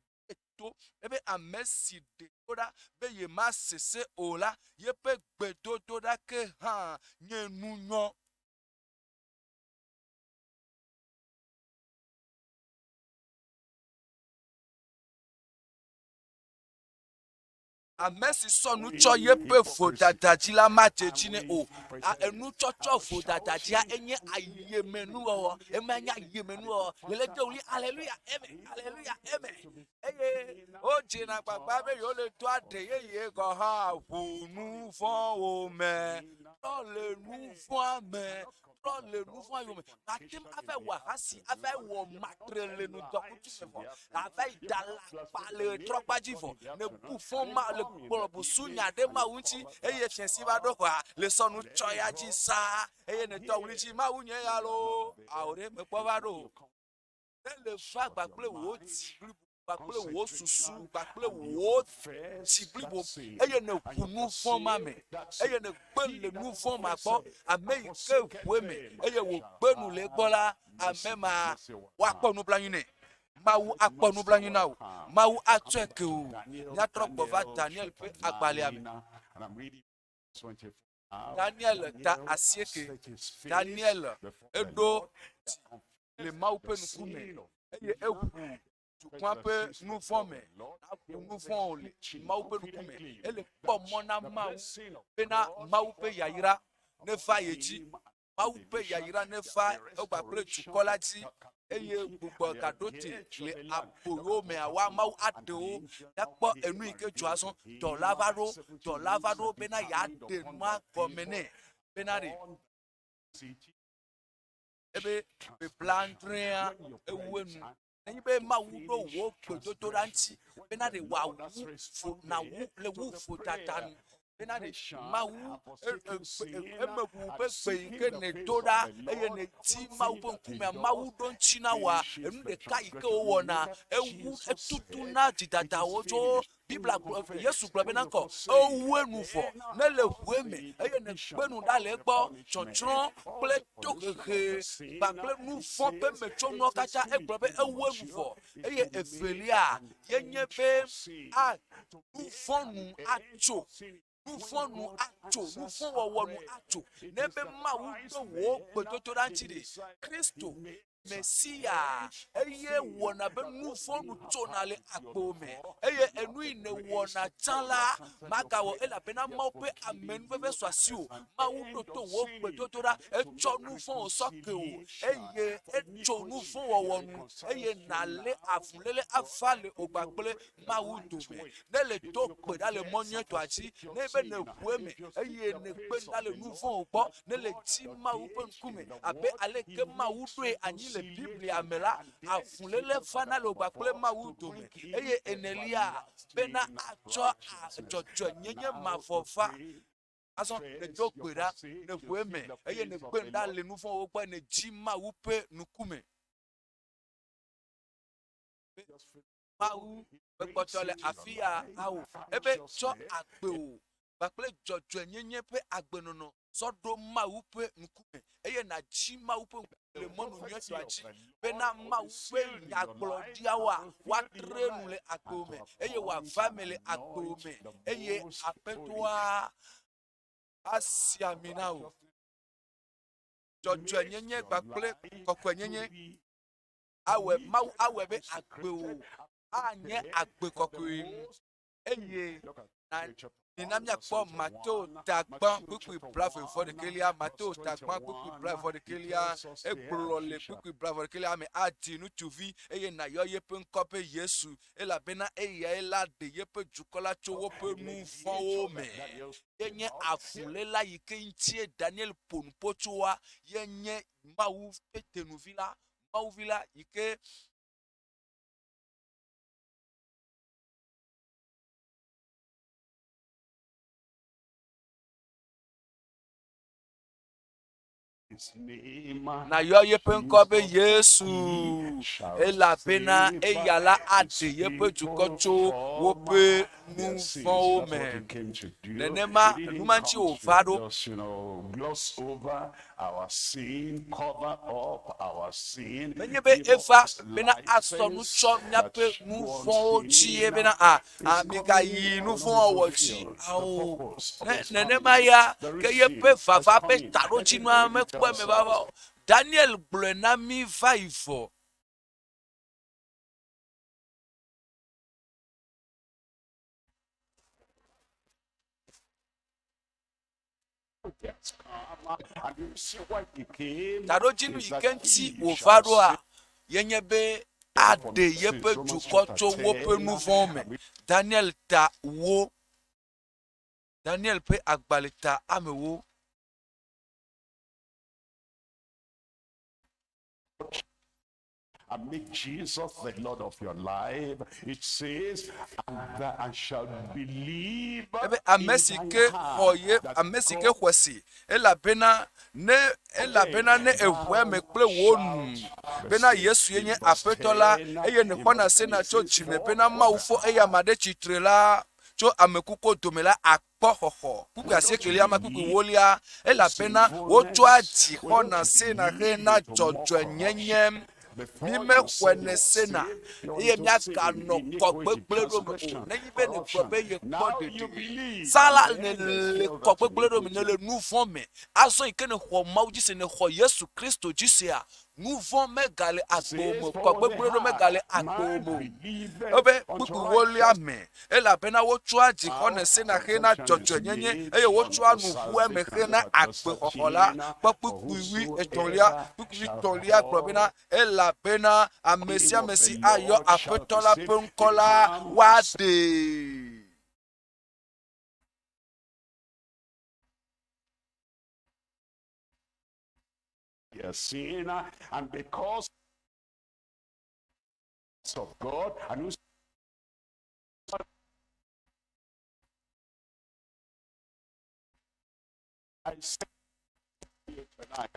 to ebe ame si ɖe to ɖa be yemase se o la, yeƒe gbedodoɖa ke hã nye nunyɔ. Ame si sɔ nu tsɔ yeƒe vodada dzi la madze edzi nɛ o. Enutsɔtsɔ vodada dzia enye ayemenuwɔwɔ. Ema nye ayemenuwɔwɔ. Lele do ɣli aleluya eme, aleluya eme. Eye wodzena agbagba be yewole do aɖe yeye gɔ̃ hã ʋu nu vɔ̃wo me. Trɔ le nu vɔ̃a me. Trɔ le nu vɔ̃a yome. Mate ŋu ava wɔ ahasi, ava wɔ matre le ŋdɔkutsu me vɔ, ava yi da alakpa le ɣetrɔkpa dzi vɔ. Nèbu fɔ ma le gblɔ busunya ɖe Mawu ŋuti eye fiẽsi va ɖo xɔa le sɔ nu tsɔ ya dzi saa eye nètɔ ɣli dzi Mawu nye ya loo. Ao ɖe mekpɔ va ɖo o. Ne le va agba kple wò dzi blibo. kpakple wò susu kpakple wò dzi blibo eye nèʋu nu vɔ̃ ma me eye nègbe le nu vɔ̃ ma gbɔ ame yi ke ʋu eme eye wògbe nu le egbɔ la ame ma woakpɔ nublanui nɛ Mawu akpɔ nublanui na wò. Mawu atsɔe ke wò. Míatrɔ gbɔ va Daniel ƒe agbalẽa me. Daniel ta asieke. Daniel eɖo dzi le Mawu ƒe ŋkume eye eʋu dukɔa ƒe nu vɔ̃ me. Aʋu nu vɔ̃ le Mawu ƒe ŋkume. Ele kpɔ mɔ na Mawu bena Mawu ƒe yayra neva ye dzi. Mawu ƒe yayra neva egbea kple dukɔ la dzi eye gbugbɔ gaɖo te le aboyo mea wa Mawu aɖe wo. Míakpɔ enu yi ke dzɔ azɔ. Dɔla va ɖo, dɔla va ɖo bena yeaɖe nua gɔme nɛ bena ɖe ebe ƒe blaadrea ewu enu. Nenye be Mawu ɖo wò gbedodoɖa ŋuti bena ɖe wòawu vo nawu le wu vodada nu bena ɖe Mawu emeʋu ƒe gbe yi ke nèdo ɖa eye nèdi Mawu ƒe ŋkumea, Mawu ɖo ŋuti na wòa, enu ɖeka yi ke wowɔna, ewu etutuna dzidadawo tso Biblia gblɔ, Yesu gblɔ bena kɔ, ewu enu vɔ, ne le ʋu eme eye nègbe nu ɖa le egbɔ, tsɔtsrɔ̃ kple tohehe kpakple nu vɔ̃ ƒe metsonuawo katã, egblɔ be ewu enu vɔ. Eye evelia ye nye be a nu vɔ̃ nu atso nu vɔ̃ nu atso nu vɔ̃ wɔwɔ nu atso. Ne be Mawu ɖo wò gbedodoɖa ŋuti ɖe, Kristo Mesia, eye wɔna be nu vɔ̃ nu tsona le agbo me, eye enu yi nèwɔna tsã la, magawɔ elabena Mawu ƒe amenuveve su asiwò. Mawu ɖo to wò gbedodoɖa, etsɔ nu vɔ̃ sɔ ke wò, eye etso nu vɔ̃ wɔwɔ nu, eye nàlé avuléle ava le wò kpakple Mawu dome. Ne le do gbe ɖa le mɔ nyuietɔa dzi, ne be nèʋu eme eye nègbe nu ɖa le nu vɔ̃wo gbɔ, ne le dzi Mawu ƒe ŋkume abe aleke Mawu ɖoe anyi le Biblia me la, avuléle vana le wò kpakple Mawu dome. Eye enelia, bena atsɔ dzɔdzɔenyenye mavɔ va. Azɔ nèdo gbe ɖa, nèʋu eme eye nègbe nu ɖa le nu vɔ̃wo gbɔ, nèdzi Mawu ƒe ŋkume. Mawu mekpɔtɔ le afi ya ao. Ebe tsɔ agbe wò kpakple dzɔdzɔenyenye ƒe agbenɔnɔ sɔ ɖo Mawu ƒe ŋkume eye nàdzi Mawu ƒe ŋkume le mɔnu nyuietɔa dzi bena Mawu ƒe nyagblɔɖiawoa woatre nu le agbewò me eye wòava eme le agbewò me eye Aƒetɔa asi ami na wò. Dzɔdzɔenyenye kpakple kɔkɔenyenye awɔe Mawu awɔe be agbewo anye agbe kɔkɔe eye na mina míakpɔ Mateo ta gbã kpukpui blaeve vɔ ɖekɛlia Mateo ta gbã kpukpui blaeve vɔ ɖekɛlia egblɔ le kpukpui blaeve vɔ ɖekɛlia me adzi ŋutsuvi eye nàyɔ yeƒe ŋkɔ be Yesu elabena eyae la ɖe yeƒe dukɔ la tso woƒe nu vɔ̃wo me. Ye nye avuléla yi ke ŋutie Daniel ƒo nu ƒo tsoa ye nye Mawu ƒe tenuvi la Mawu vi la yi ke Nayɔ yeƒe ŋkɔ be Yesu, elabena eya la aɖe yeƒe dukɔ tso woƒe nu vɔ̃wo me. Nenema nu ma ŋuti wòva ɖo. Menye be eva bena asɔ nu tsɔ míaƒe nu vɔ̃wo dzi ye bena a a migayi nu vɔ̃ wɔwɔ dzi ao. Ne nenema ya ke yeƒe vava ƒe taɖodzinua mekpɔ eme vava o. Daniel gblɔe na mí va yi vɔ. Taɖodzinu yi ke ŋuti wòva ɖoa, ye nye be aɖe yeƒe dukɔ tso woƒe nu vɔ̃wo me. Daniel ta wo. Daniel ƒe agbalẽ ta amewo. and make Jesus the Lord of your life, it says, and that I shall believe Ebe ame in si thy ke heart xɔ ye that ame si God ke xɔe si elabena ne elabena ne eʋu eme kple wò nu bena Yesu ye nye Aƒetɔ la eye nèxɔna sena tso dzime bena Mawu fɔ eya ame ɖe tsitre la tso ame kukuwo dome la akpɔ xɔxɔ. Kpukpui asiekelia ma kpukpui ewolia elabena wotsɔa dzi xɔna sena hena dzɔdzɔenyenye. Mímexɔe sena eye míaganɔ kɔ gbegblẽ ɖo me o. Nenye be nègblɔ be yekpɔ ɖeɖe, zã la nèle kɔ gbegblẽ ɖo me, nèle nu vɔ̃ me. Azɔ yi ke nèxɔ Mawu dzi se, nèxɔ Yesu Kristo dzi sea, nu vɔ̃ megale agbewò me o, kɔ gbegblẽ ɖo megale agbewò me o. Ebe kpukpui ewolia me, elabena wotsɔa dzixɔne sena hena dzɔdzɔenyenye eye wotsɔa nu ʋua eme hena agbexɔxɔ la. Kpɔ kpukpui wui etɔ̃lia. Kpukpui etɔ̃lia gblɔ bena, Elabena ame sia ame si ayɔ Aƒetɔ la ƒe ŋkɔ la, woaɖee. A sinner, and because of God, and who I say tonight,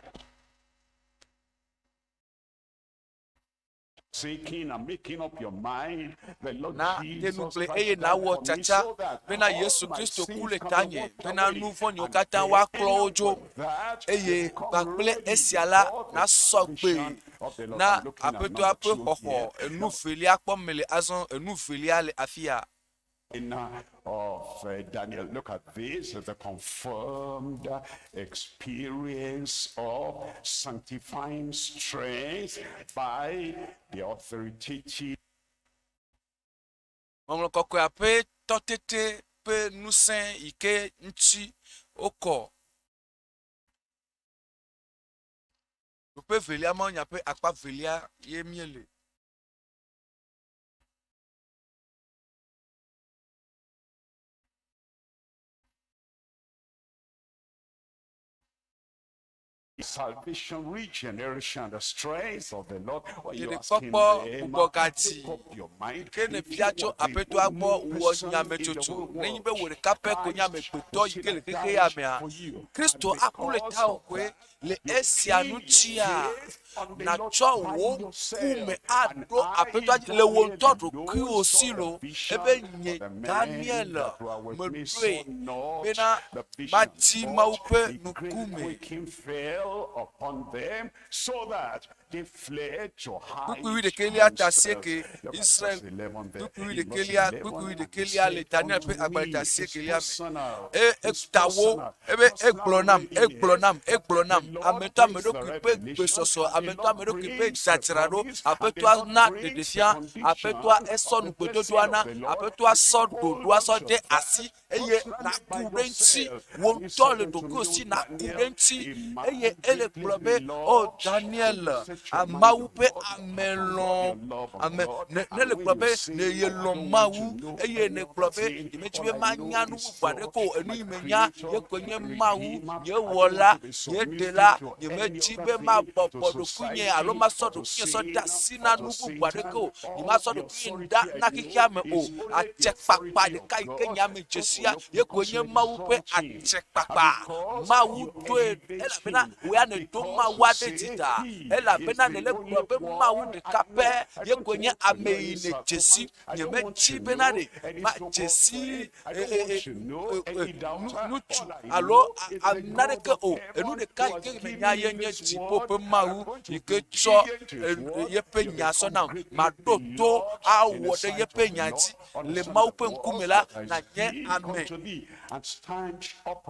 seeking and making up your mind, the Lord Na de Jesus nugble Christ eye died nàwɔ for me tsatsa so that bena all Yesu my Kristo ku sins le can be tanye washed bena away. nu vɔ̃nyewo And katã woaklɔ wo then dzo with that, eye you become kpakple ready esia la for the nasɔ gbe salvation of the Lord. na I'm looking at Aƒetɔa number ƒe two xɔxɔ. here. Enu velia kpɔm mele azɔ, enu velia le afia. In of Daniel. Look at this, the confirmed experience of sanctifying strength by the authoritative Ŋɔŋlɔ kɔkɔea ƒe tɔtete ƒe ŋusẽ yi ke ŋuti wokɔ. Ɖoƒe velia mawunya ƒe akpa velia ye míele. Salvation, regeneration, the strength of the Lord. When you ask him, Ɖeɖekpɔkpɔ them, gbugbɔgadzi make up your mind. ke If nèbia you tso are the Aƒetɔa only gbɔ wɔ person in the nyametsotso whole nenye be world, wò ɖeka pɛ ko nye Christ amegbetɔ was yi ke le that xexe ya died mea, for you. Kristo And aku le because tawò of koe that, le you esia kill your ŋutia faith on the Lord nàtsɔ by wò yourself. ŋkume And aɖo I, Aƒetɔa dzi le wò Daniel, ŋutɔ ɖokuiwò alone si saw loo the vision, ebe nye but the men Daniel that were with me meɖoe saw not bena the vision, mati Mawu but ƒe a great ŋkume. quaking fell upon them, so that they fled to hide Kpukpui wuiɖekɛlia ta themselves. asieke Look at Israel verse 11 there. kpukpui In verse wuiɖekɛlia 11, kpukpui and he wuiɖekɛlia le said Daniel ƒe unto agbalẽ me, ta it's asiekelia me. personal, E it's eta wo personal, ebe personal egblɔ nam reading egblɔ is nam that egblɔ the nam Lord ametɔ ame brings the ɖokui ƒe revelation, gbesɔsɔ and the ametɔ Lord ame ɖokui ƒe brings the dzadzraɖo promise, and the aƒetɔa Lord na brings the ɖeɖefia condition aƒetɔa esɔ of the blessing nugbedodoa na of the Lord. aƒetɔa If sɔ you hold ɖoɖoa on sɔ to de that, asi eye personally nàku by ɖe ŋuti yourself, wò and he ŋutɔ said le unto me, ɖokuiwò O si nàku ɖe Daniel, ŋuti a eye man ele greatly gblɔ be o beloved, Daniel when you set your mind Mawu on ƒe God, ame upon lɔ̃ God, your love on ame God, ne ne and le when gblɔ you be say, ne I yelɔ̃ don't want to Mawu know eye any ne other gblɔ be thing, nyemedi all be I manya know nu is bubu aɖeke God, o enu my yi menya creator, ye koe nye my Mawu redeemer, nye I don't want wɔla to be nye submissive ɖela to any nyemedi other be thing, mabɔbɔ to ɖokuinye alo society masɔ or to ɖokuinye sɔ de sin asi or na to nu bubu aɖeke Satan. o All nyemasɔ the ɖokuinye da authority na I xexea know me o is only the atsekpakpa authority ɖeka of yi ke God. nye ame God dzesia will ye koe because nye you Mawu ƒe exalt him. And atsekpakpa because Mawu you doe elevate elabena him, wò ya and nèdo because Mawu you aɖe say dzi ta he is elabena the nèle only gblɔ be Mawu one ɖeka I know. pɛ I ye don't koe nye want to ame know yi any nèdze si sarcophagus. I don't want nyemedi to bena know ɖe any madze so-called si friend. I e don't e want e to know e e any nu doubter. ŋutsu All I alo know a is the ame God naneke of o enu heaven ɖeka who yi has ke menya given ye me nye this dziƒo word, ƒe and I'm Mawu going to yi be ke tsɔ obedient to his e word. yeƒe You nya sɔ become nam greatly maɖo to beloved in awɔ the ɖe sight yeƒe of the nya Lord. dzi le Understand Mawu the ƒe ŋkume words la that I nànye speak ame unto thee and stand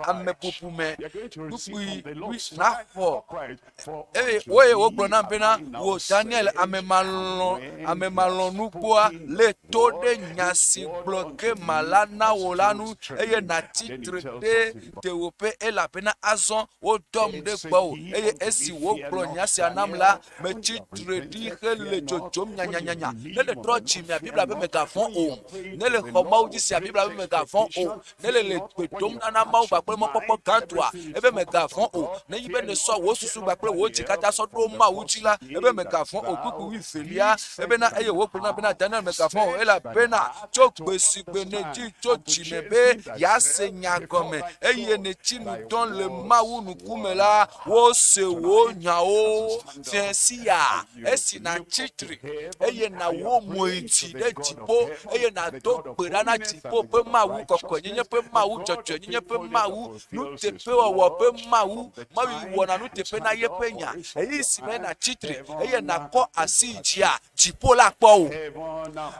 ame upright. bubume You're going to receive kpukpui from the wui Lord, stand nàxɔ upright, for eye unto woye wogblɔ thee nam have bena I now wò Daniel said, ame and malɔ̃ when ame he had malɔ̃nukpɔa spoken lé the to word, ɖe nya this si word gblɔ unto ke me mala na was wò la nu truth eye true. And nàtsi then he tre tells ɖe us in tewòƒe elabena azɔ wodɔm ɖe Then said gbɔwò he eye unto esi me, Fear wogblɔ not, nya sia nam la Daniel, when metsi you have tre ɖi repented, hele fear not. dzodzom When you nyanyanyanya ne believe le on trɔ the dzi Lord, mea fear Biblia be not. mègavɔ̃ When you o pray ne to le the xɔ Mawu Lord dzi with sia great Biblia be mègavɔ̃ o expectation, ne le fear le not. gbe When dom you ɖa na Mawu touch your kpakple mɔkpɔkpɔ mind, gãtɔa everything is ebe focused mègavɔ̃ on o God, nenye be fear nèsɔ not. wò Fear susu not, kpakple wò dzi Daniel, katã sɔ for ɖo the Mawu dzi la, ebe mègavɔ̃ o. Kpukpui wuievelia, ebena eye wògblɔ na bena, Daniel mègavɔ̃ o, elabena tso gbe si gbe nèdi tso dzi me be yease nya gɔme eye nètsi nu dɔm le Mawu ŋkume la, wose wò nyawo. Fiẽ sia, esi nàtsi tre eye nàwɔ mo yi dzi ɖe dziƒo eye nàdo gbe ɖa na dziƒo ƒe Mawu, kɔkɔenyenye ƒe Mawu, dzɔdzɔenyenye ƒe Mawu, nuteƒewɔwɔ ƒe Mawu, Mawu yi wɔna nuteƒe na yeƒe nya. Ɣeyiɣi si me nàtsi tre eye nàkɔ asi yi dzia, dziƒo la kpɔ wò.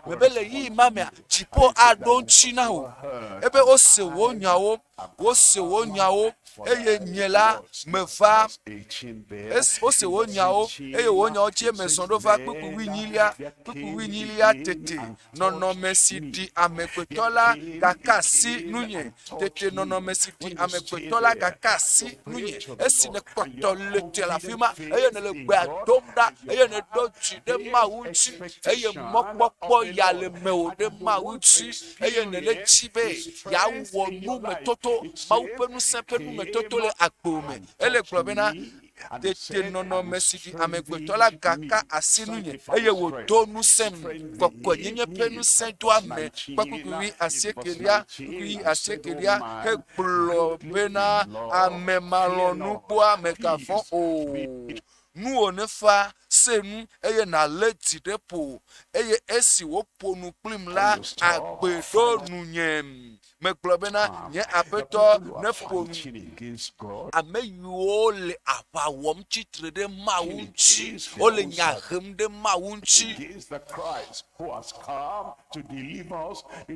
Mebe le ɣeyiɣi ma mea, dziƒo aɖo ŋuti na wò. Ebe wose wò nyawo, wose wò nyawo, eye nye la meva. Es, wose wò nyawo, eye wò nyawo dzie mezɔ ɖo va kpukpui wuienyilia, kpukpui wuienyilia tete. Nɔnɔme si ɖi amegbetɔ la gaka asi nunye. Tete nɔnɔme si ɖi amegbetɔ la gaka asi nunye. Esi nèkpɔtɔ le te le afi ma eye nèle gbea dom ɖa eye nèɖo dzi ɖe Mawu ŋuti eye mɔkpɔkpɔ ya le mewò ɖe Mawu ŋuti eye nèle dzi be yeawɔ numetoto, Mawu ƒe ŋusẽ ƒe numetoto le agbewò me. Ele gblɔ bena, Tete nɔnɔme si ɖi amegbetɔ la gaka asi nunye, eye wòdo ŋusẽm. Kɔkɔenyenye ƒe ŋusẽdoame kpe kpukpui wui asiekelia, kpukpui asiekelia hegblɔ bena, Ame malɔ̃nugbɔa mègavɔ̃ o. Nuwò nefa, se nu, eye nàlé dzi ɖe ƒo. Eye esi wòƒo nu kplim la, agbe ɖo nunye. Megblɔ bena, Nye Aƒetɔ neƒo nu. Ame yiwo le aʋa wɔm tsi tre ɖe Mawu ŋuti, wole nya hem ɖe Mawu ŋuti.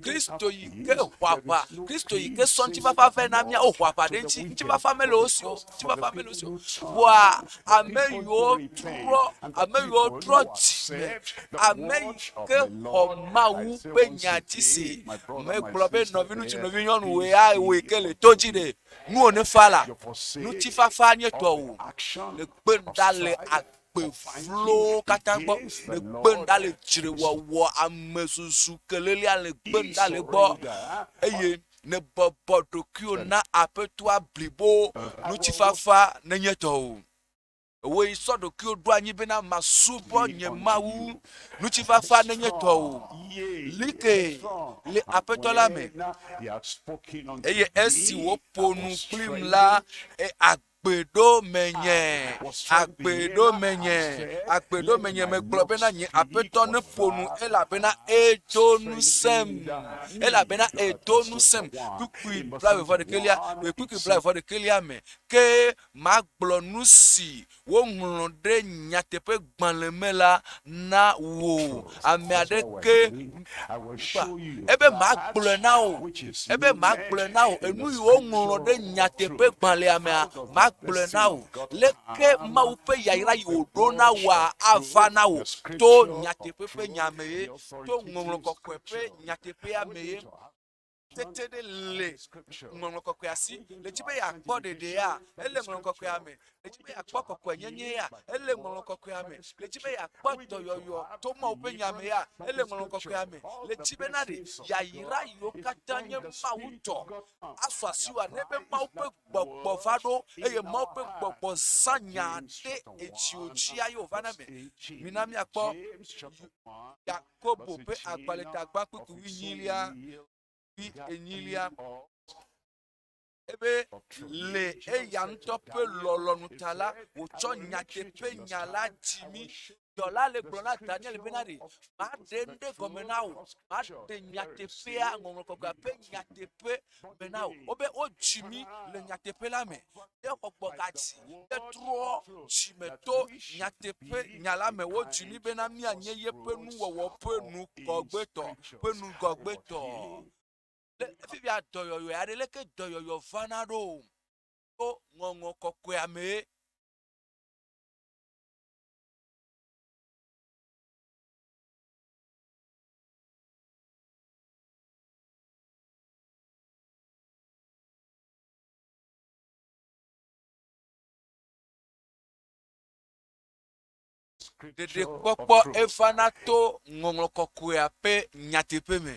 Kristo yi ke ho aʋa, Kristo yi ke sɔ ŋutifafa vɛ na mía, woho aʋa ɖe eŋuti. Ŋutifafa mele wo si o, ŋutifafa mele wo si o. Vɔa ame yiwo trɔ, ame yiwo trɔ dzime, ame yi ke xɔ Mawu ƒe nya dzi se. Megblɔ be nɔviŋutsu, nɔvinyɔnu, wò ya wò yi ke le to dzi ɖe, nuwò nefa la, ŋutifafa nye tɔwò. Nègbe nu ɖa le agbe vlowo katã gbɔ. Nègbe nu ɖa le dzrewɔwɔ, amezuzu, kelelia, nègbe nu ɖa le egbɔ eye nèbɔbɔ ɖokuiwò na Aƒetɔa blibo. Ŋutifafa nenye tɔwò. Wòe sɔ ɖokuiwò ɖo anyi bena masubɔ nye Mawu. Ŋutifafa nenye tɔwò. Like le Aƒetɔ la me. Eye esi wòƒo nu kplim la, agbe ɖo menye, agbe ɖo menye, agbe ɖo menye. Megblɔ bena nye Aƒetɔ neƒo nu elabena edo ŋusẽm, elabena edo ŋusẽm. Kpukpui blaeve-vɔ-ɖekɛlia, kpukpui blaeve-vɔ-ɖekɛlia me ke Magblɔ nu si woŋlɔ ɖe nyateƒegbalẽ me la na wò. Ame aɖeke kpa. Ebe magblɔe na wò. Ebe magblɔe na wò. Enu yi woŋlɔ ɖe nyateƒegbalẽa mea, magblɔe na wò. Leke Mawu ƒe yayra yi wòɖo na wòa ava na wò to nyateƒe ƒe nya me ye, to ŋɔŋlɔ kɔkɔe ƒe nyateƒea me ye. tete ɖe le ŋɔŋlɔ kɔkɔea si le dzi be yeakpɔ ɖeɖea ele ŋɔŋlɔ kɔkɔea me le dzi be yeakpɔ kɔkɔenyenye ya ele ŋɔŋlɔ kɔkɔea me le dzi be yeakpɔ dɔyɔyɔ to Mawu ƒe nya me ya ele ŋɔŋlɔ kɔkɔea me le dzi be na ɖe yayra yiwo katã nye Mawu tɔ asu asiwòa ne be Mawu ƒe gbɔgbɔ va ɖo eye Mawu ƒe gbɔgbɔ zã nya ɖe edziwò dzia ye wòva na me mina míakpɔ Yakobo ƒe agbalẽtagba kpukpui wuienyilia wuienyilia ebe le eya ŋutɔ ƒe lɔlɔ̃nu ta la, wòtsɔ nyateƒe nya la dzi mí. Dɔla le gblɔ na Daniel bena ɖe maɖe nu ɖe gɔme na wò, maɖe nyateƒea, ŋɔŋlɔ kɔkɔea ƒe nyateƒe me na wò. Wobe wodzi mí le nyateƒe la me. Míexɔ gbɔgadzi, míetrɔ dzime to nyateƒe nya la me. Wodzi mí bena míanye yeƒe nuwɔwɔ ƒe nugɔgbetɔ, ƒe nugɔgbetɔ. Le fifia dɔyɔyɔ aɖe, leke dɔyɔyɔ vana ɖo? To ŋɔŋlɔ kɔkɔea mee. Ɖeɖekpɔkpɔ evana to ŋɔŋlɔ kɔkɔea ƒe nyateƒe me.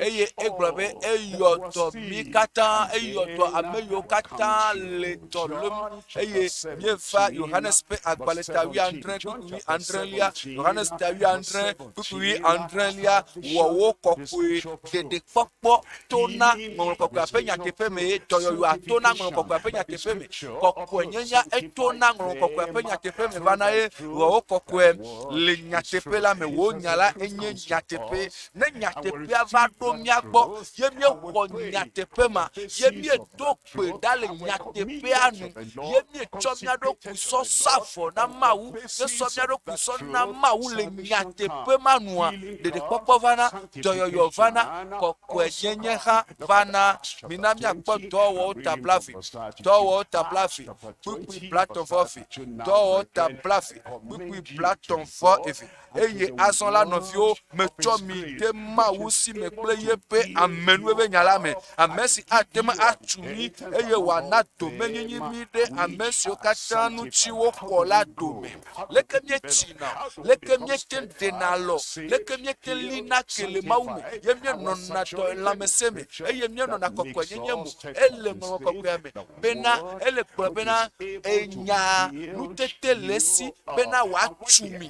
Eye egblɔ be eyɔ dɔ mí katã, eyɔ dɔ ame yiwo katã le dɔ lém. Eye míeva Yohanes ƒe agbalẽ ta wuiadre kpukpui wuiadrelia, Yohanes ta wuiadre kpukpui wuiadrelia, wɔ wo kɔkɔe. Ɖeɖekpɔkpɔ tona ŋɔŋlɔ kɔkɔea ƒe nyateƒe me ye dɔyɔyɔa tona ŋɔŋlɔ kɔkɔea ƒe nyateƒe me. Kɔkɔenyenya etona ŋɔŋlɔ kɔkɔea ƒe nyateƒe me vana ye wɔ wo kɔkɔe le nyateƒe la me. Wò nya la enye nyateƒe. Ne nyateƒea va ɖo mía gbɔ ye míexɔ nyateƒe ma ye míedo gbe ɖa le nyateƒea nu ye míetsɔ mía ɖokui sɔ sa vɔ na Mawu, míesɔ mía ɖokui sɔ na Mawu le nyateƒe ma nua, ɖeɖekpɔkpɔ vana, dɔyɔyɔ vana, kɔkɔenyenye hã vana. Mina míakpɔ Dɔwɔwɔwo ta blaeve, Dɔwɔwɔwo ta blaeve, kpukpui blatɔ̃ vɔ eve, Dɔwɔwɔwo ta blaeve, kpukpui blatɔ̃ vɔ eve. Eye azɔ la, nɔviwo, metsɔ mi de Mawu si me kple yeƒe amenuveve nya la me, ame si ate ŋu atu mi eye wòana domenyinyi mi ɖe ame siwo katã ŋuti wokɔ la dome. Leke míetsina, leke míete ŋu ɖena alɔ, leke míete ŋu lina ke le Mawu me, ye míenɔna dɔ lãmesẽ me, eye míenɔna kɔkɔenyenye mo, ele Ŋɔŋlɔ Kɔkɔea me bena, ele gblɔ bena, enya nutete le esi bena wòatu mi.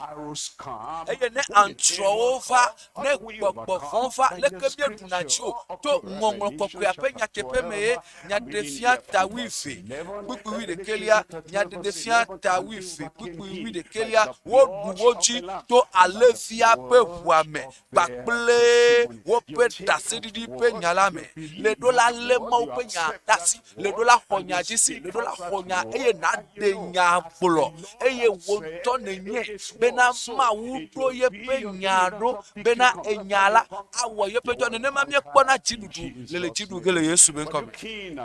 Eye ne aŋutrɔwo va, ne gbɔgbɔ vɔ̃ va, leke míeɖuna dzi o? To Ŋɔŋlɔ Kɔkɔea ƒe nyateƒe me ye. Nyaɖeɖefia ta wuieve, kpukpui wuiɖekɛlia, Nyaɖeɖefia ta wuieve, kpukpui wuiɖekɛlia, Woɖu wo dzi to Alẽvia ƒe ʋua me kpakple woƒe ɖaseɖiɖi ƒe nya la me. Le ɖo la lé Mawu ƒe nya ɖe asi, le ɖo la xɔ nya dzi si, le ɖo la xɔ nya eye nàɖe nya gblɔ eye wò ŋutɔ nènyae bena Mawu ɖo yeƒe nya ɖo bena enya la awɔ yeƒe dɔ. Nenema míekpɔna dziɖuɖu le le dzi ɖu ge le Yesu be ŋkɔ me.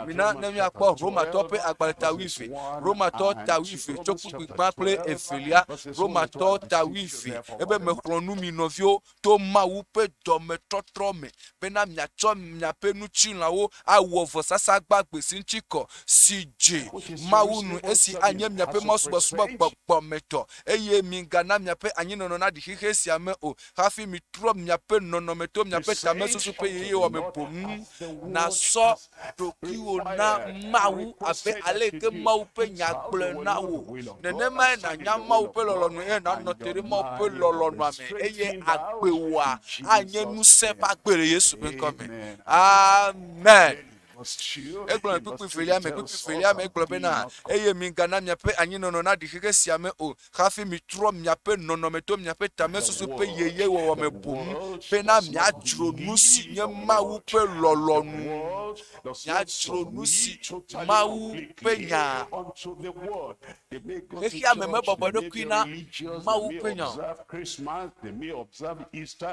Mina ne míakpɔ Romatɔ ƒe agbalẽ ta wuieve, Romatɔ ta wuieve tso kpukpui gbã kple evelia, Romatɔ ta wuieve, ebe mexlɔ̃ nu mi nɔviwo to Mawu ƒe dɔmetɔtrɔ me bena miatsɔ miaƒe ŋutilãwo awɔ vɔsasa gbagbe si ŋuti kɔ, si dze Mawu nu, esi anye miaƒe mawusubɔsubɔ gbɔgbɔmetɔ. Eye migana miaƒe anyinɔnɔ naɖi xexe sia me o, hafi mitrɔ miaƒe nɔnɔme to miaƒe tamesusu ƒe yeyewɔ me boŋ. Nàsɔ ɖokuiwò na Mawu abe aleke Mawu ƒe Nya gblɔe na wò. Nenemae nànya Mawu ƒe lɔlɔ̃nu eye nànɔ te ɖe Mawu ƒe lɔlɔ̃nua me eye agbewòa anye ŋusẽ ƒe agbe le Yesu ƒe ŋkɔ me. Amen. Egblɔ le kpukpui velia me, kpukpui velia me egblɔ bena, eye migana miaƒe anyinɔnɔ naɖi xexe sia me o, hafi mitrɔ miaƒe nɔnɔme to miaƒe tamesusu ƒe yeyewɔwɔ me boŋ, bena miadzro nu si nye Mawu ƒe lɔlɔ̃nu, miadzro nu si Mawu ƒe nya. Xexea me mebɔbɔ eɖokui na Mawu ƒe nya o.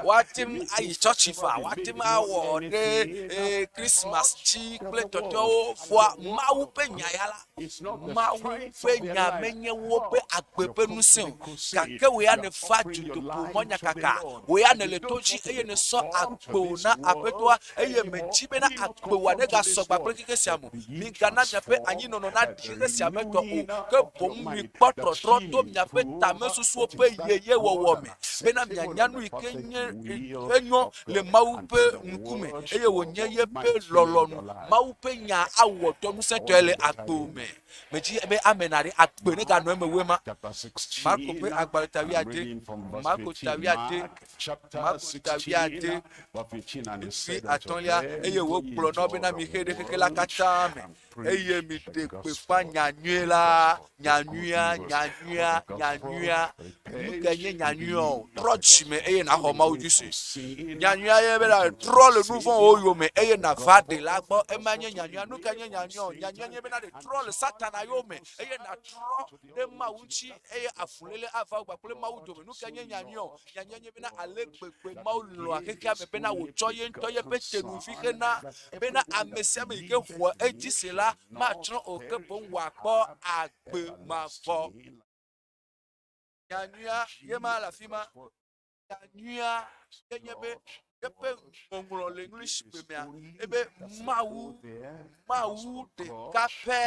Woate ŋu ayi tsɔtsi faa, woate ŋu awɔ ɖe eh, Christmas dzi kple tɔtɔwo, vɔa Mawu ƒe nya ya la, Mawu ƒe nya menye woƒe agbe ƒe ŋusẽ o. Gake wò ya nèva dutoƒo mɔnyakaka, wò ya nèle to dzi eye nèsɔ agbewò na Aƒetɔa eye mèdi bena agbewòa negasɔ gba kple xexe sia me o. Migana miaƒe anyinɔnɔ naɖi xexe sia me tɔ o, ke boŋ mikpɔ trɔtrɔ to miaƒe tamesusuwo ƒe yeyewɔwɔ me, bena mianya nu yi ke nye enyo le Mawu ƒe ŋkume eye wònye yeƒe lɔlɔ̃nu. Mawu ƒe nya awɔ dɔ ŋusẽtɔe le agbewò me. Medzi be ame naɖe agbe neganɔ eme wu ema. Marko ƒe agbalẽ ta wuiade, Marko ta wuiade, Marko ta wuiade, kpukpui atɔ̃lia, eye wògblɔ na wo bena, Mixe ɖe xexe la katã me, eye miɖe gbeƒã nya nyui la, nya nyuia, nya nyuia, nya nyuia. Nu kae nye nya nyuia o? Trɔ dzime eye nàxɔ Mawu dzi se. Nya nyuia ye bena trɔ le nu vɔ̃wo yome eye nàva ɖela gbɔ. Ema nye nya nyuia. Nu kae nye nya nyuia o? Nya nyuia nye bena ɖe trɔ le Satana yome eye nàtrɔ ɖe Mawu ŋuti eye avuléle ava wò kpakple Mawu dome. Nu kae nye nya nyuia o? Nya nyuia nye bena ale gbegbe Mawu lɔ̃a xexea me bena wòtsɔ ye ŋutɔ yeƒe tenuvi hena bena ame sia ame yi ke xɔa edzi se la matsrɔ̃ o ke boŋ wòakpɔ agbe mavɔ. Nya nyuia ye ma le afi ma. Nya nyuia ye nye be. Eƒe ŋɔŋlɔ le English gbe mea, ebe Mawu, Mawu ɖeka pɛ,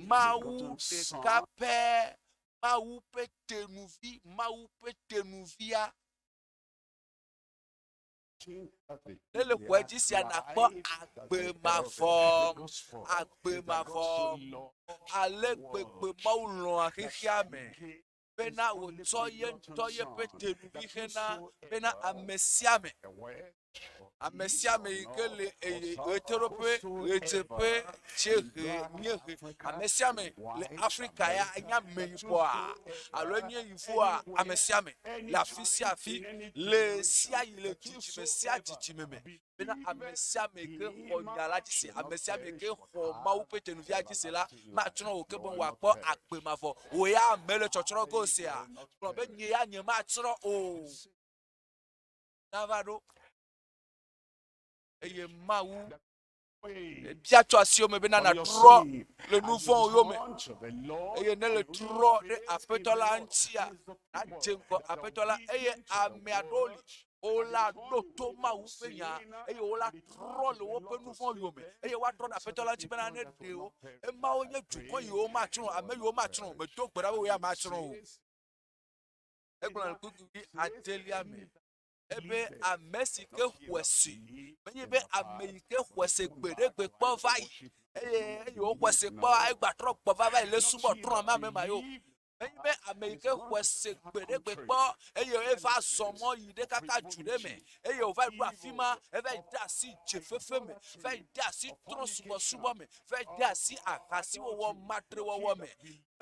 Mawu ɖeka pɛ, Mawu ƒe tenuvi, Mawu ƒe tenuvia. Ne le xɔe dzi sia nakpɔ agbe mavɔ, agbe mavɔ. Ale gbegbe Mawu lɔ̃a xexea me bena wòtsɔ ye ŋutɔ yeƒe tenuvi hena bena ame sia ame ame sia ame yi ke le eye ɣetoɖoƒe, ɣedzeƒe, dziehe, miehe, ame sia ame le Afrika ya enye ameyibɔa alo enye yevoa, ame sia ame le afi sia afi le sia yi le dzidzime sia dzidzime me bena ame sia ame yi ke xɔ nya la dzi se, ame sia ame yi ke xɔ Mawu ƒe tenuvia dzi se la, matsrɔ̃ o, ke boŋ wòakpɔ agbe mavɔ. Wò ya mele tsɔtsrɔ̃ ge o sea? Gblɔ be nye ya nyematsrɔ̃ o. Nava ɖo. Eye Mawu bia tso asiwò me bena nàtrɔ le nu vɔ̃wo yome. Eye ne le trɔ ɖe Aƒetɔ la ŋutia, nàdze ŋgɔ Aƒetɔ la. Eye ame aɖewo li, wola ɖo to Mawu ƒe nya, eye wola trɔ le woƒe nu vɔ̃ yome, eye woatrɔ ɖe Aƒetɔ la ŋuti bena ne ɖe wo. Emawo nye dukɔ yiwo matsrɔ̃, ame yiwo matsrɔ̃. Medo gbe ɖa be wò ya matsrɔ̃ o. Egblɔ le kpukpui adelia me ebe ame si ke xɔe se menye be ame yi ke xɔe se gbe ɖe gbe kpɔ va yi eye eye woxɔe se kpɔ egbatrɔ gbɔ va va yi le subɔ trɔ ame ame ma yo menye be ame yi ke xɔe se gbe ɖe gbe kpɔ eye eva zɔ mɔ yi ɖe kaka du ɖe me eye wòva yi ɖo afi ma eva yi de asi dzefefe me va yi de asi trɔ̃subɔsubɔ me va yi de asi ahasiwɔwɔ matrewɔwɔ me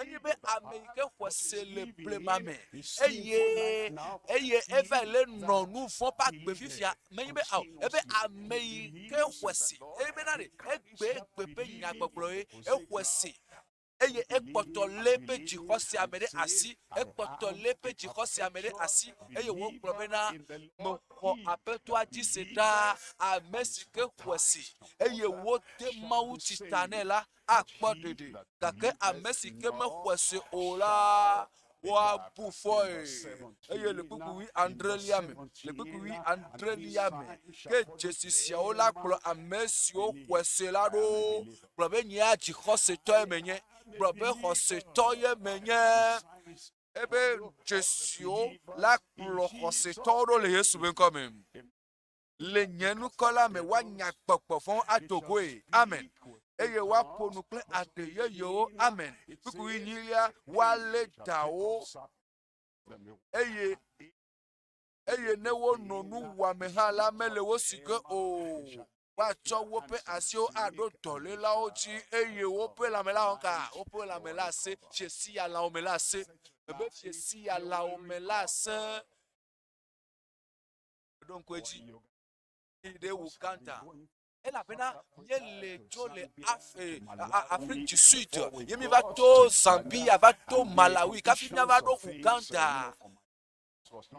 Enye be ame yi ke xɔ se le blema me eye eye eva le nɔ nu vɔ̃ ƒe agbe fifia menye be ao ebe ame yi ke xɔ se eye bena ɖe egbe egbe ƒe nyagbɔgblɔ ye exɔe se eye ekpɔtɔ lé eƒe dzixɔsea me ɖe asi ekpɔtɔ lé eƒe dzixɔsea me ɖe asi eye wògblɔ bena mexɔ aƒetɔa dzi se ɖaa ame si ke xɔe se eye wode Mawu tsi ta nɛ la akpɔ ɖeɖe, gake ame si ke mexɔe se o la, woabu fɔe. Eye le kpukpui wui adrelia me, le kpukpui wui adrelia me, ke dzesi siawo la kplɔ ame siwo xɔe se la ɖo. Gblɔ be nyea dzixɔsetɔe menye. Gblɔ be xɔsetɔ ye menye. Ebe dzesiwo la kplɔ xɔsetɔwo ɖo le Yesu ƒe ŋkɔ me. Le nye ŋkɔ la me woanya gbɔgbɔ vɔ̃wo ado goe. Amen. Eye woaƒo nu kple aɖe yeyewo. Amen. Kpukpui nyilia, woalé dawo eye eye ne wono nu wuame hã la, mele wo si ge o. Woatsɔ woƒe asiwo aɖo dɔlélawo dzi eye woƒe lãme la wɔka, woƒe lãme la sẽ, fiesi ya lãwo me la sẽ, ebe fiesi ya lãwo me la sẽ. Ɖo ŋku edzi yi ɖe Uganda elabena míele tso le Afrique du Sud ye míva to Zambia va to Malawi kafi míava ɖo Uganda.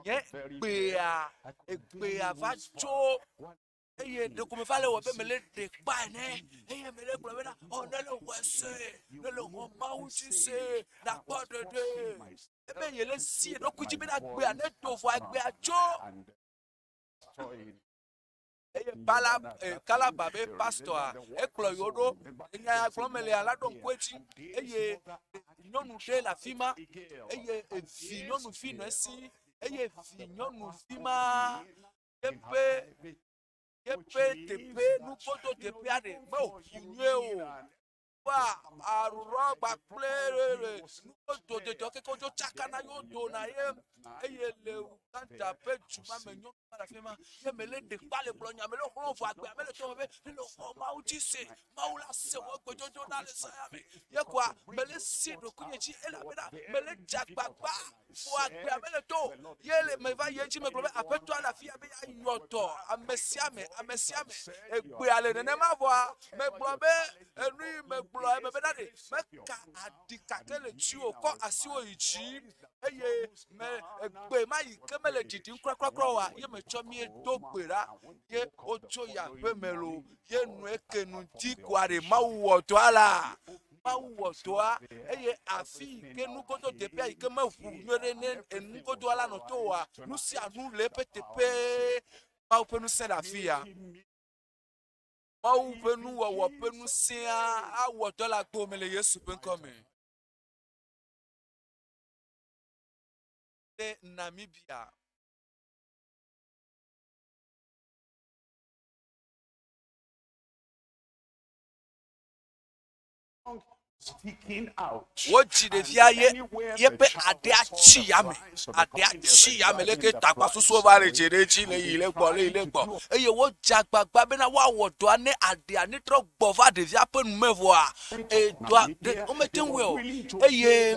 Nye gbea egbea va tso eye ɖeko meva le wɔ be mele ɖe kpa ene eye mele gblɔ bena ɔ ne le xɔe se ne le xɔ Mawu dzi se nakpɔ ɖeɖe. Ebe yele si eɖokui dzi bena gbea ne do vɔa gbea tso. Eye Bala, eh, Kalaba be pastɔa ekplɔ yewo ɖo. Enya ya gblɔm mele la ɖo ŋku edzi. Eye nyɔnu ɖe le afi ma eye evi nyɔnuvi nɔ esi eye vi nyɔnuvi ma yeƒe yeƒe teƒe nugodo teƒea ɖe meʋu nyuie o. Wa arurɔ kpakple nugodo keke wodzo tsakana yewo dona ye eye le Uganda ƒe du ma me nyɔnu ma le afi ma ye mele ɖekpa le gblɔ nya mele xlɔ̃ vɔ agbea mele tɔ me be ne le xɔ Mawu dzi se Mawu la se wɔ gbedodo na le zã me ye koa mele si ɖokuinye dzi elabena mele dze agbagba Vɔ agbea mele to o. Ye le meva yi edzi megblɔ be Aƒetɔa le afi ya be yeayɔ dɔ ame sia ame, ame sia ame. Egbea le nenema vɔa, megblɔ be enu yi megblɔ eme bena ɖe meka aɖi kake le dziwò, kɔ asiwò yi dzi eye me egbe ma yi ke mele ɖiɖim krakrakra oa, ye metsɔ mie do gbe ɖa ye wotso yi aƒe me loo. Ye nu eke nu di koa ɖe Mawu wɔ dɔa la. Mawu wɔ dɔa eye afi yi ke nugodo teƒea yi ke meʋu nyuie ɖe ne enugodoa la nɔ to oa, nu sia nu le eƒe teƒe. Mawu ƒe ŋusẽ le afi ya. Mawu ƒe nuwɔwɔ ƒe ŋusẽa awɔ dɔ le agbo me le Yesu ƒe ŋkɔ me. Le Namibia. Wodzi ɖevia ye yeƒe aɖea tsi yame, aɖea tsi yame leke tagbasusuwo va le dze ɖe edzi le yi le gbɔ le yi le gbɔ eye wodze agbagba bena woawɔ dɔa ne aɖea netrɔ gbɔ va ɖevia ƒe nume vɔa edɔa ɖe womete ŋu wɔe o eye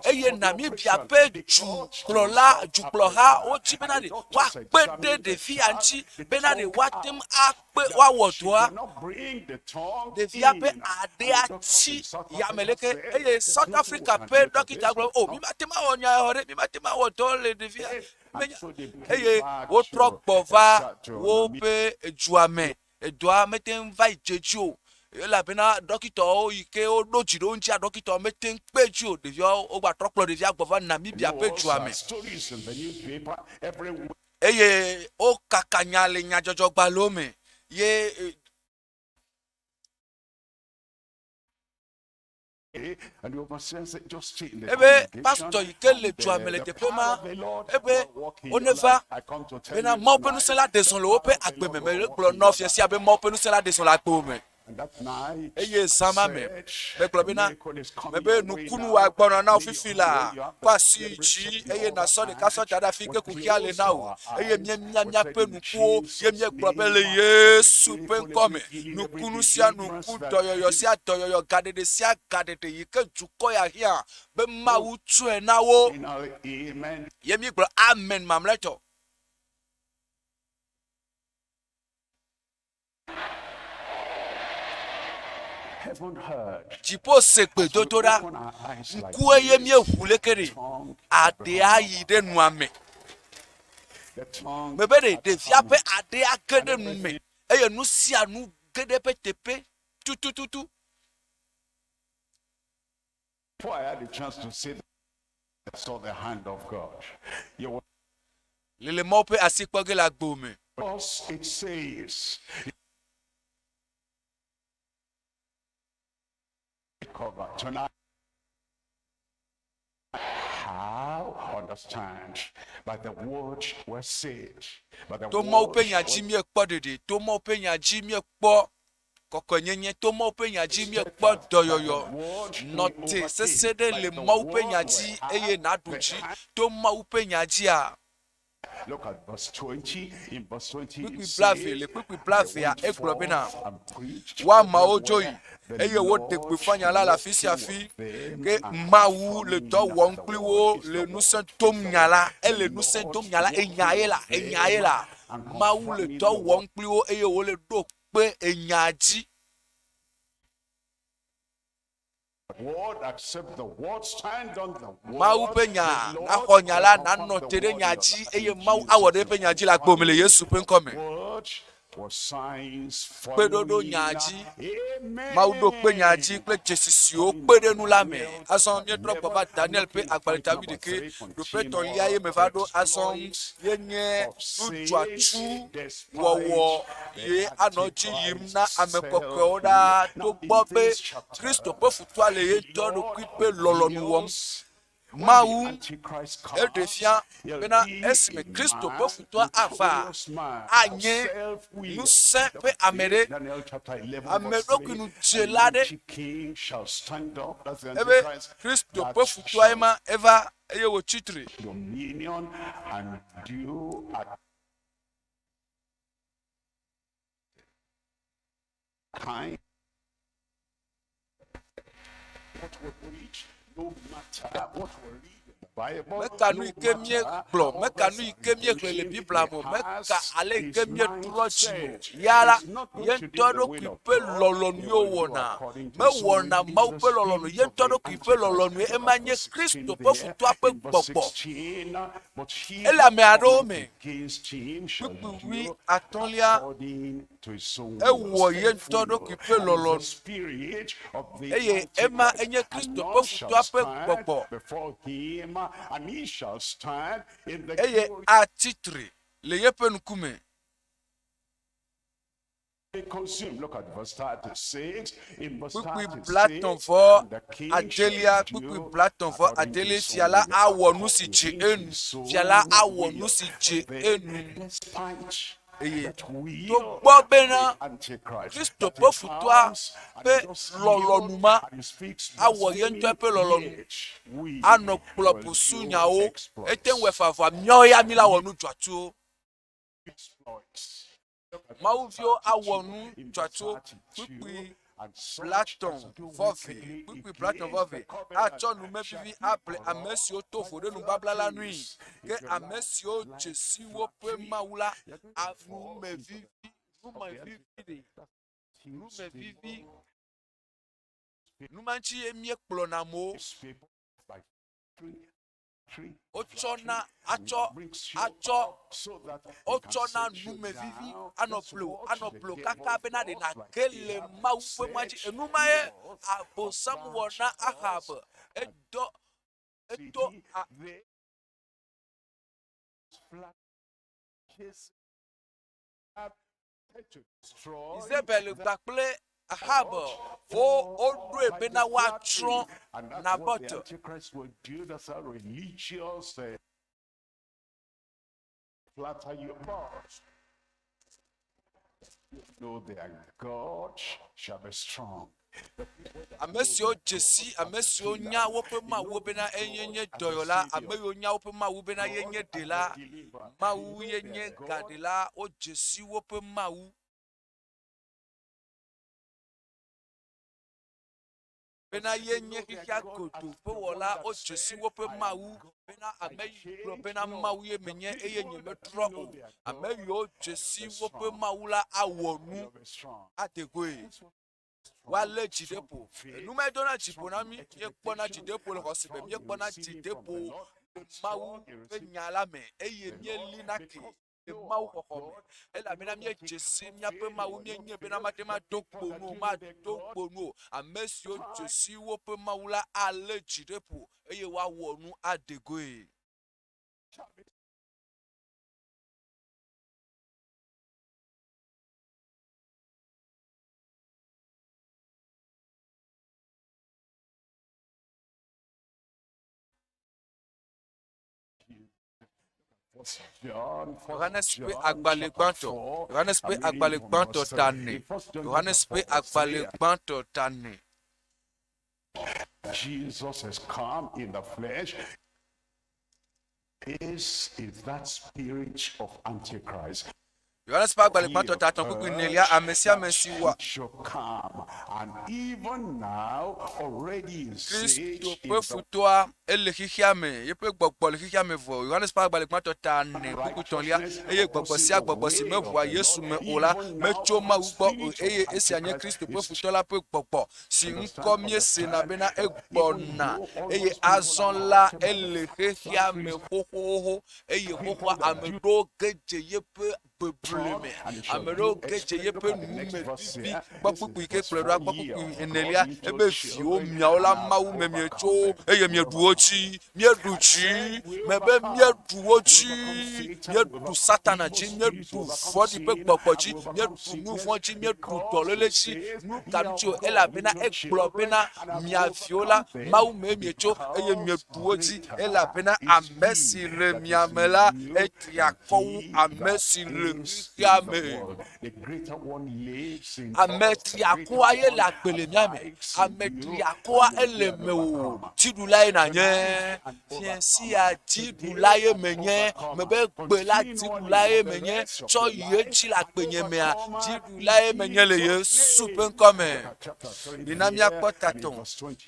eye Namibia ƒe dukplɔla dukplɔha wodzi bena ɖe woakpe ɖe ɖevia ŋuti bena ɖe woate ŋu akpe woawɔ dɔa ɖevia ƒe aɖea tsi yame leke eye South Africa ƒe ɖɔkita gblɔ o mi mate ŋu awɔ nya xɔ ɖe mi mate ŋu awɔ dɔ le ɖevia menya eye wotrɔ gbɔ va woƒe dua me edɔa mete ŋu va yi dze dzi o elabena ɖɔkitawo yi ke woɖo dzi ɖe wo ŋutia ɖɔkitawo mete ŋu kpe dzi o ɖeviawo wogbatrɔ kplɔ ɖevia gbɔ va Namibia ƒe dua me. Eye wokaka nya le nyadzɔdzɔgbalẽwo me ye ebe pastɔ yi ke le dua me le teƒe ma ebe woneva bena Mawu ƒe ŋusẽ la ɖe zɔ le woƒe agbe me. Megblɔ nɔ fia sia be Mawu ƒe ŋusẽ la ɖe zɔ le agbewo me. Eye zã ma me, megblɔ bena, Mebe nukunu wa gbɔna na wò fifi laa, kɔ asi yi dzi, eye nàsɔ ɖeka sɔ da ɖe afi ke kuxia le na wò. Eye míemia míaƒe nukuwo, ye míegblɔ be le Yesu ƒe ŋkɔ me, nukunu sia nuku, dɔyɔyɔ sia dɔyɔyɔ, gaɖeɖe sia gaɖeɖe yi ke dukɔ ya hiã be Mawu tsɔe na wo. Ye mígblɔ amen mamlɛtɔ. Dziƒo se gbedodoɖa, ŋku eye míeʋu leke ɖe aɖea yi ɖe nua me. Mebe ɖe ɖevia ƒe aɖea ge ɖe nu me eye nu sia nu ge ɖe eƒe teƒe tutututu. Lele Mawu ƒe asi kpɔ ge le agbo me. To Mawu ƒe nya dzi míekpɔ ɖeɖe, to Mawu ƒe nya dzi míekpɔ kɔkɔenyenye, to Mawu ƒe nya dzi míekpɔ dɔyɔyɔ. Nɔ te sese ɖe le Mawu ƒe nya dzi eye nàɖu dzi to Mawu ƒe nya dzia? Kpukpui blave, le kpukpui blavea egblɔ bena, Woamawo dzo yi, eye woɖe gbeƒã nya la le afi sia afi. Ke Mawu le dɔ wɔm kpli wo le ŋusẽ dom nya la. Ele ŋusẽ dom nya la, enya ye la, enya ye la. Mawu le dɔ wɔm kpli wo eye wole ɖo kpe enya dzi. Mawu ƒe nya, naxɔ nya la, nanɔ te ɖe nya dzi, eye Mawu awɔ ɖe eƒe nya dzi le agbe me le Yesu ƒe ŋkɔ me. Kpeɖoɖo nya dzi. Mawu ɖo kpe nya dzi kple dzesi siwo kpe ɖe nu la me. Azɔ míetrɔ gbɔ va Daniel ƒe agbalẽ ta wuiɖekɛ, ɖoƒe etɔ̃lia ye meva ɖo azɔ ye nye nudzɔatsu wɔwɔ ye anɔ edzi yim na ame kɔkɔewo ɖaa togbɔ be Kristo ƒe futɔa le ye ŋutɔ ɖokui ƒe lɔlɔ̃nu wɔm. Mawu eɖe fia bena esime Kristo ƒe futɔa ava, anye ŋusẽ ƒe ame ɖe, ame ɖokuinudzela ɖe. Ebe Kristo ƒe futɔa ema eva eye wòtsi tre. Kind what we preach, no matter what we read in the Bible, Meka nu no yi ke matter míegblɔ, how meka others nu yi are ke míexlẽ le rejoicing, Biblia he me o, meka has ale yi his ke míetrɔ dzi me o. mindset. Ya la, He's not ye going to ŋutɔ do the ɖokui will of ƒe God. lɔlɔ̃nu He ye will do wòwɔna. according to his own Mewɔna will. Mawu It's ƒe the lɔlɔ̃nu, ye spirit of ŋutɔ the ɖokui ƒe Antichrist. lɔlɔ̃nue. Look Ema at nye verse 16 Kristo ƒe there. futɔa ƒe In verse gbɔgbɔ. 16, but he Ele that ame aɖewo cometh me. against him shall Kpukpui wui do atɔ̃lia, according Ewɔ ye ŋutɔ ɖokui ƒe lɔlɔ̃nu, eye ema enye Kristo ƒe futɔa ƒe gbɔgbɔ, eye atsi tre le yeƒe ŋkume. Be consumed. Look at verse 36. In verse Kpukpui 36, blatɔ̃ vɔ and the king shall adelia kpukpui do blatɔ̃ vɔ according to adelia his fia own la will, awɔ nu si according dze to enu his fia la own awɔ nu will. si dze But then, enu despite eye that will togbɔ bena of the Antichrist, Kristo that ƒe he futɔa comes and ƒe he does lɔlɔ̃nu evil ma and he speaks awɔ ye ŋutɔ blasphemy, ƒe lɔlɔ̃nu yet we anɔ kplɔ will do busunyawo exploits. ete ŋu efa vɔa míawo ya mi la wɔ nu dzɔatsuwo Exploits. Mawuviwo awɔ nu In verse dzɔatsuwo 32, kpukpui and such blatɔ̃ as do vɔ ve wickedly kpukpui blatɔ̃ against vɔ the ve covenant atsɔ numevivi shall be able ame corrupt siwo to by vo ɖe nubabla la nui flatteries. ke If your ame life siwo is like dze si woƒe flattery, mawu la you're going to fall into anumevivi the of the numevivi ɖe Antichrist. numevivi numa ŋuti ye míekplɔna amewo These people by three, three, wotsɔna flattery, and it atsɔ brings you atsɔ up so that he can wotsɔna set you numevivi down. anɔ That's blo what anɔ the blo devil kaka bena ɖe does, like nage le Ahab mawu ƒe mɔ dzi said, enuma ye "Lord, abosam wɔ na avert ahab us edɔ edo city, a they flat his up to destroy Izebel the gba kple Ahab church wo for woɖoe by bena the woatsrɔ̃ flattery. And that's what the Nabot. Antichrist will do. That's how religious flatter you. But you know their God shall be strong. Ame siwo dze si ame siwo nya woƒe mawu bena enye nye dɔyɔla ame yiwo nya woƒe mawu bena ye nye ɖela mawu ye nye gaɖela wodze si woƒe mawu bena ye nye xexea godo ƒe wɔla wodze si woƒe mawu bena ame yi gblɔ bena mawu ye menye eye nyemetrɔ o ame yiwo dze si woƒe mawu la awɔ nu You'll be strong. ade goe woalé dzi ɖe ƒo enuma dona dzi ƒo na mí míekpɔna dzi ɖe ƒo le xɔse me míekpɔna dzi ɖe ƒo le mawu ƒe nya la me eye míelina ke le mawu xɔxɔ me elabena míedze si míaƒe mawu míenye bena mate ŋu ado kpo nu o mado kpo nu o ame siwo dze si woƒe mawu la alé dzi ɖe ƒo eye woawɔ nu ade goe. First John, First Yohanes ƒe John agbalẽ chapter gbãtɔ 4, Yohanes ƒe I'm reading agbalẽ from gbãtɔ verse ta 3. ene In First John Yohanes chapter ƒe 4, verse agbalẽ 3, gbãtɔ ta ene Jesus has come in the flesh. This is that spirit of Antichrist. Yohanes ƒe agbalẽ gbãtɔ ta etɔ̃ kpukpui enelia ame sia ame si wɔ It shall come. And even now, already is Kristo it ƒe in the futɔa ele xexea me yeƒe gbɔgbɔ le xexea me vɔ Yohanes ƒe agbalẽ gbãtɔ ta ene kpukpui etɔ̃lia eye gbɔgbɔ sia gbɔgbɔ si meʋua Yesu me o la metso Mawu gbɔ o eye esia nye Kristo ƒe futɔ la ƒe gbɔgbɔ si ŋkɔ míesena bena egbɔna eye azɔ la ele xexea me xoxoxo eye xoxoa ame ɖewo ge dze yeƒe beble me ame ɖewo ge dze yeƒe numevivi gbɔ kpukpui ke kplɔe ɖoa gbɔ kpukpui enelia ebe viwo miawo la mawu me mietso eye mieɖu wo dzi mieɖu dzi mebe mieɖu wo dzi mieɖu satana dzi mieɖu vɔ̃ɖi ƒe gbɔgbɔ dzi mieɖu nu vɔ̃ dzi mieɖu dɔléle dzi nu ka ŋuti o elabena egblɔ bena mia viwo la mawu mee mietso eye mieɖu wo dzi elabena ame si le mia me la etri akɔ wu ame si le xexea me. The greater one lives in Ame us. The triakɔa greater ye le one agbe le mía me. abides in Ame you, triakɔa and you'll be ele an me o. overcomer. Dziɖula ye nànye. Fia sia dziɖula ye menye. Mebe gbe la dziɖula ye menye. Tsɔ yi edzi le agbenye mea. Dziɖula ye menye le Yesu ƒe ŋkɔ me. Mina míakpɔ tatɔ̃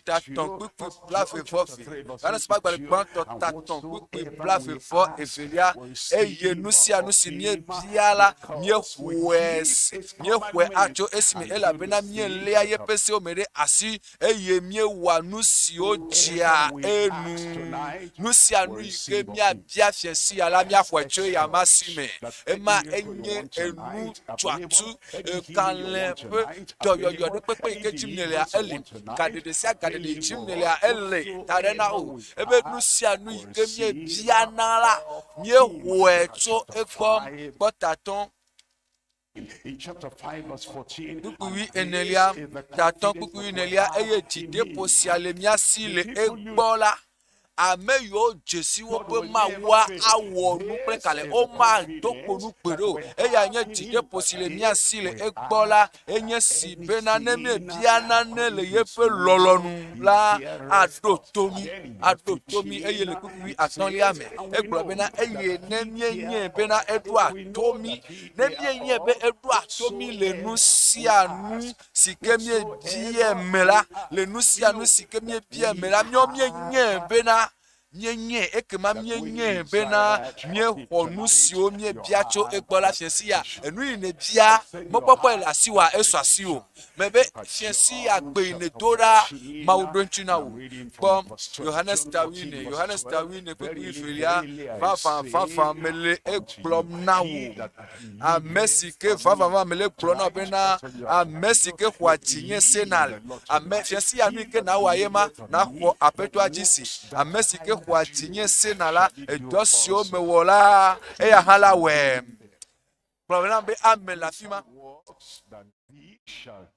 tatɔ̃ kpukpui blaeve vɔ eve. Yohanes ƒe agbalẽ gbãtɔ tatɔ̃ kpukpui blaeve vɔ evelia eye nu sia nu si míebia la míexɔe se míexɔe atso esime elabena míeléa yeƒe sewo me ɖe asi eye míewɔa nu siwo dzea enu. Nu sia nu yi ke míabia fia sia la míaxɔe tso eyama si me. Ema enye enu dzɔatsu kalẽ ƒe dɔyɔyɔ ɖe kpekpe yi ke dzim nèlea ele. Gaɖeɖe sia gaɖeɖe yi dzim nèlea ele ta ɖe na wò. Ebe nu sia nu yi ke míebiana la míexɔe tso egbɔ kpɔtatɔ. In chapter 5 verse 14, Kpukpui and this enelia, is the tatɔ confidence kpukpui that we enelia have eye in dzideƒo him. sia le mía si The le people you egbɔ la, ame yiwo dze si God woƒe will never Mawua fail. awɔ nu kple This kalẽ. is the Womado kpo confidence nu gbeɖe that o. we Eya have nye in him. dzideƒo si le mía If si le we egbɔ la, ask enye si bena ne anything míebia nane le according to his yeƒe will, lɔlɔ̃nu he la, heareth aɖo us. to mí, Then in verse aɖo to mí eye 15, le kpukpui it atɔ̃lia says, me, and we egblɔ know bena that eye ne he míenyae heareth bena us. If eɖoa we to know mí, that he ne heareth míenyae be us, eɖoa to mí le nu whatsoever we sia nu ask, si ke míebia whatsoever me la, we ask, le nu we sia nu know si ke that míebia we me la, míawo míenyae have bena míenyae ekema that we míenyae bena desire of it míexɔ nu tonight, siwo your míebia tso heart egbɔ la has fiẽ sia. petition. Enu yi I nèbia, said your mɔkpɔkpɔ yi le heart asiwòa, has esɔ asiwò. petition. Mebe But fiẽ sia John gbe yi chapter nèdo ɖa, 14, Mawu ɖo eŋuti na and wò. I'm reading Kpɔ from verse 12. Yohanes John ta 14, wuiene, verse Yohanes ta 12. wuiene kpukpui Verily, velia, verily, I vavã say vavã mele unto you, egblɔm na he wò. that Ame believeth si ke on vavã me vavã mele gblɔm na wò tonight, bena concerning your ame si ke xɔa dzinye believe in sena the le. Lord Ame tonight. fiẽ sia nu He yi ke that nawɔ ye ma, believeth on naxɔ me, the aƒetɔa dzi si. works that Ame si ke I xɔa do dzinye sena la, shall he do edɔ siwo also. mewɔ la, eya hã la wɔe. Please believe. Gblɔ nam be ame le afi Greater ma works than these shall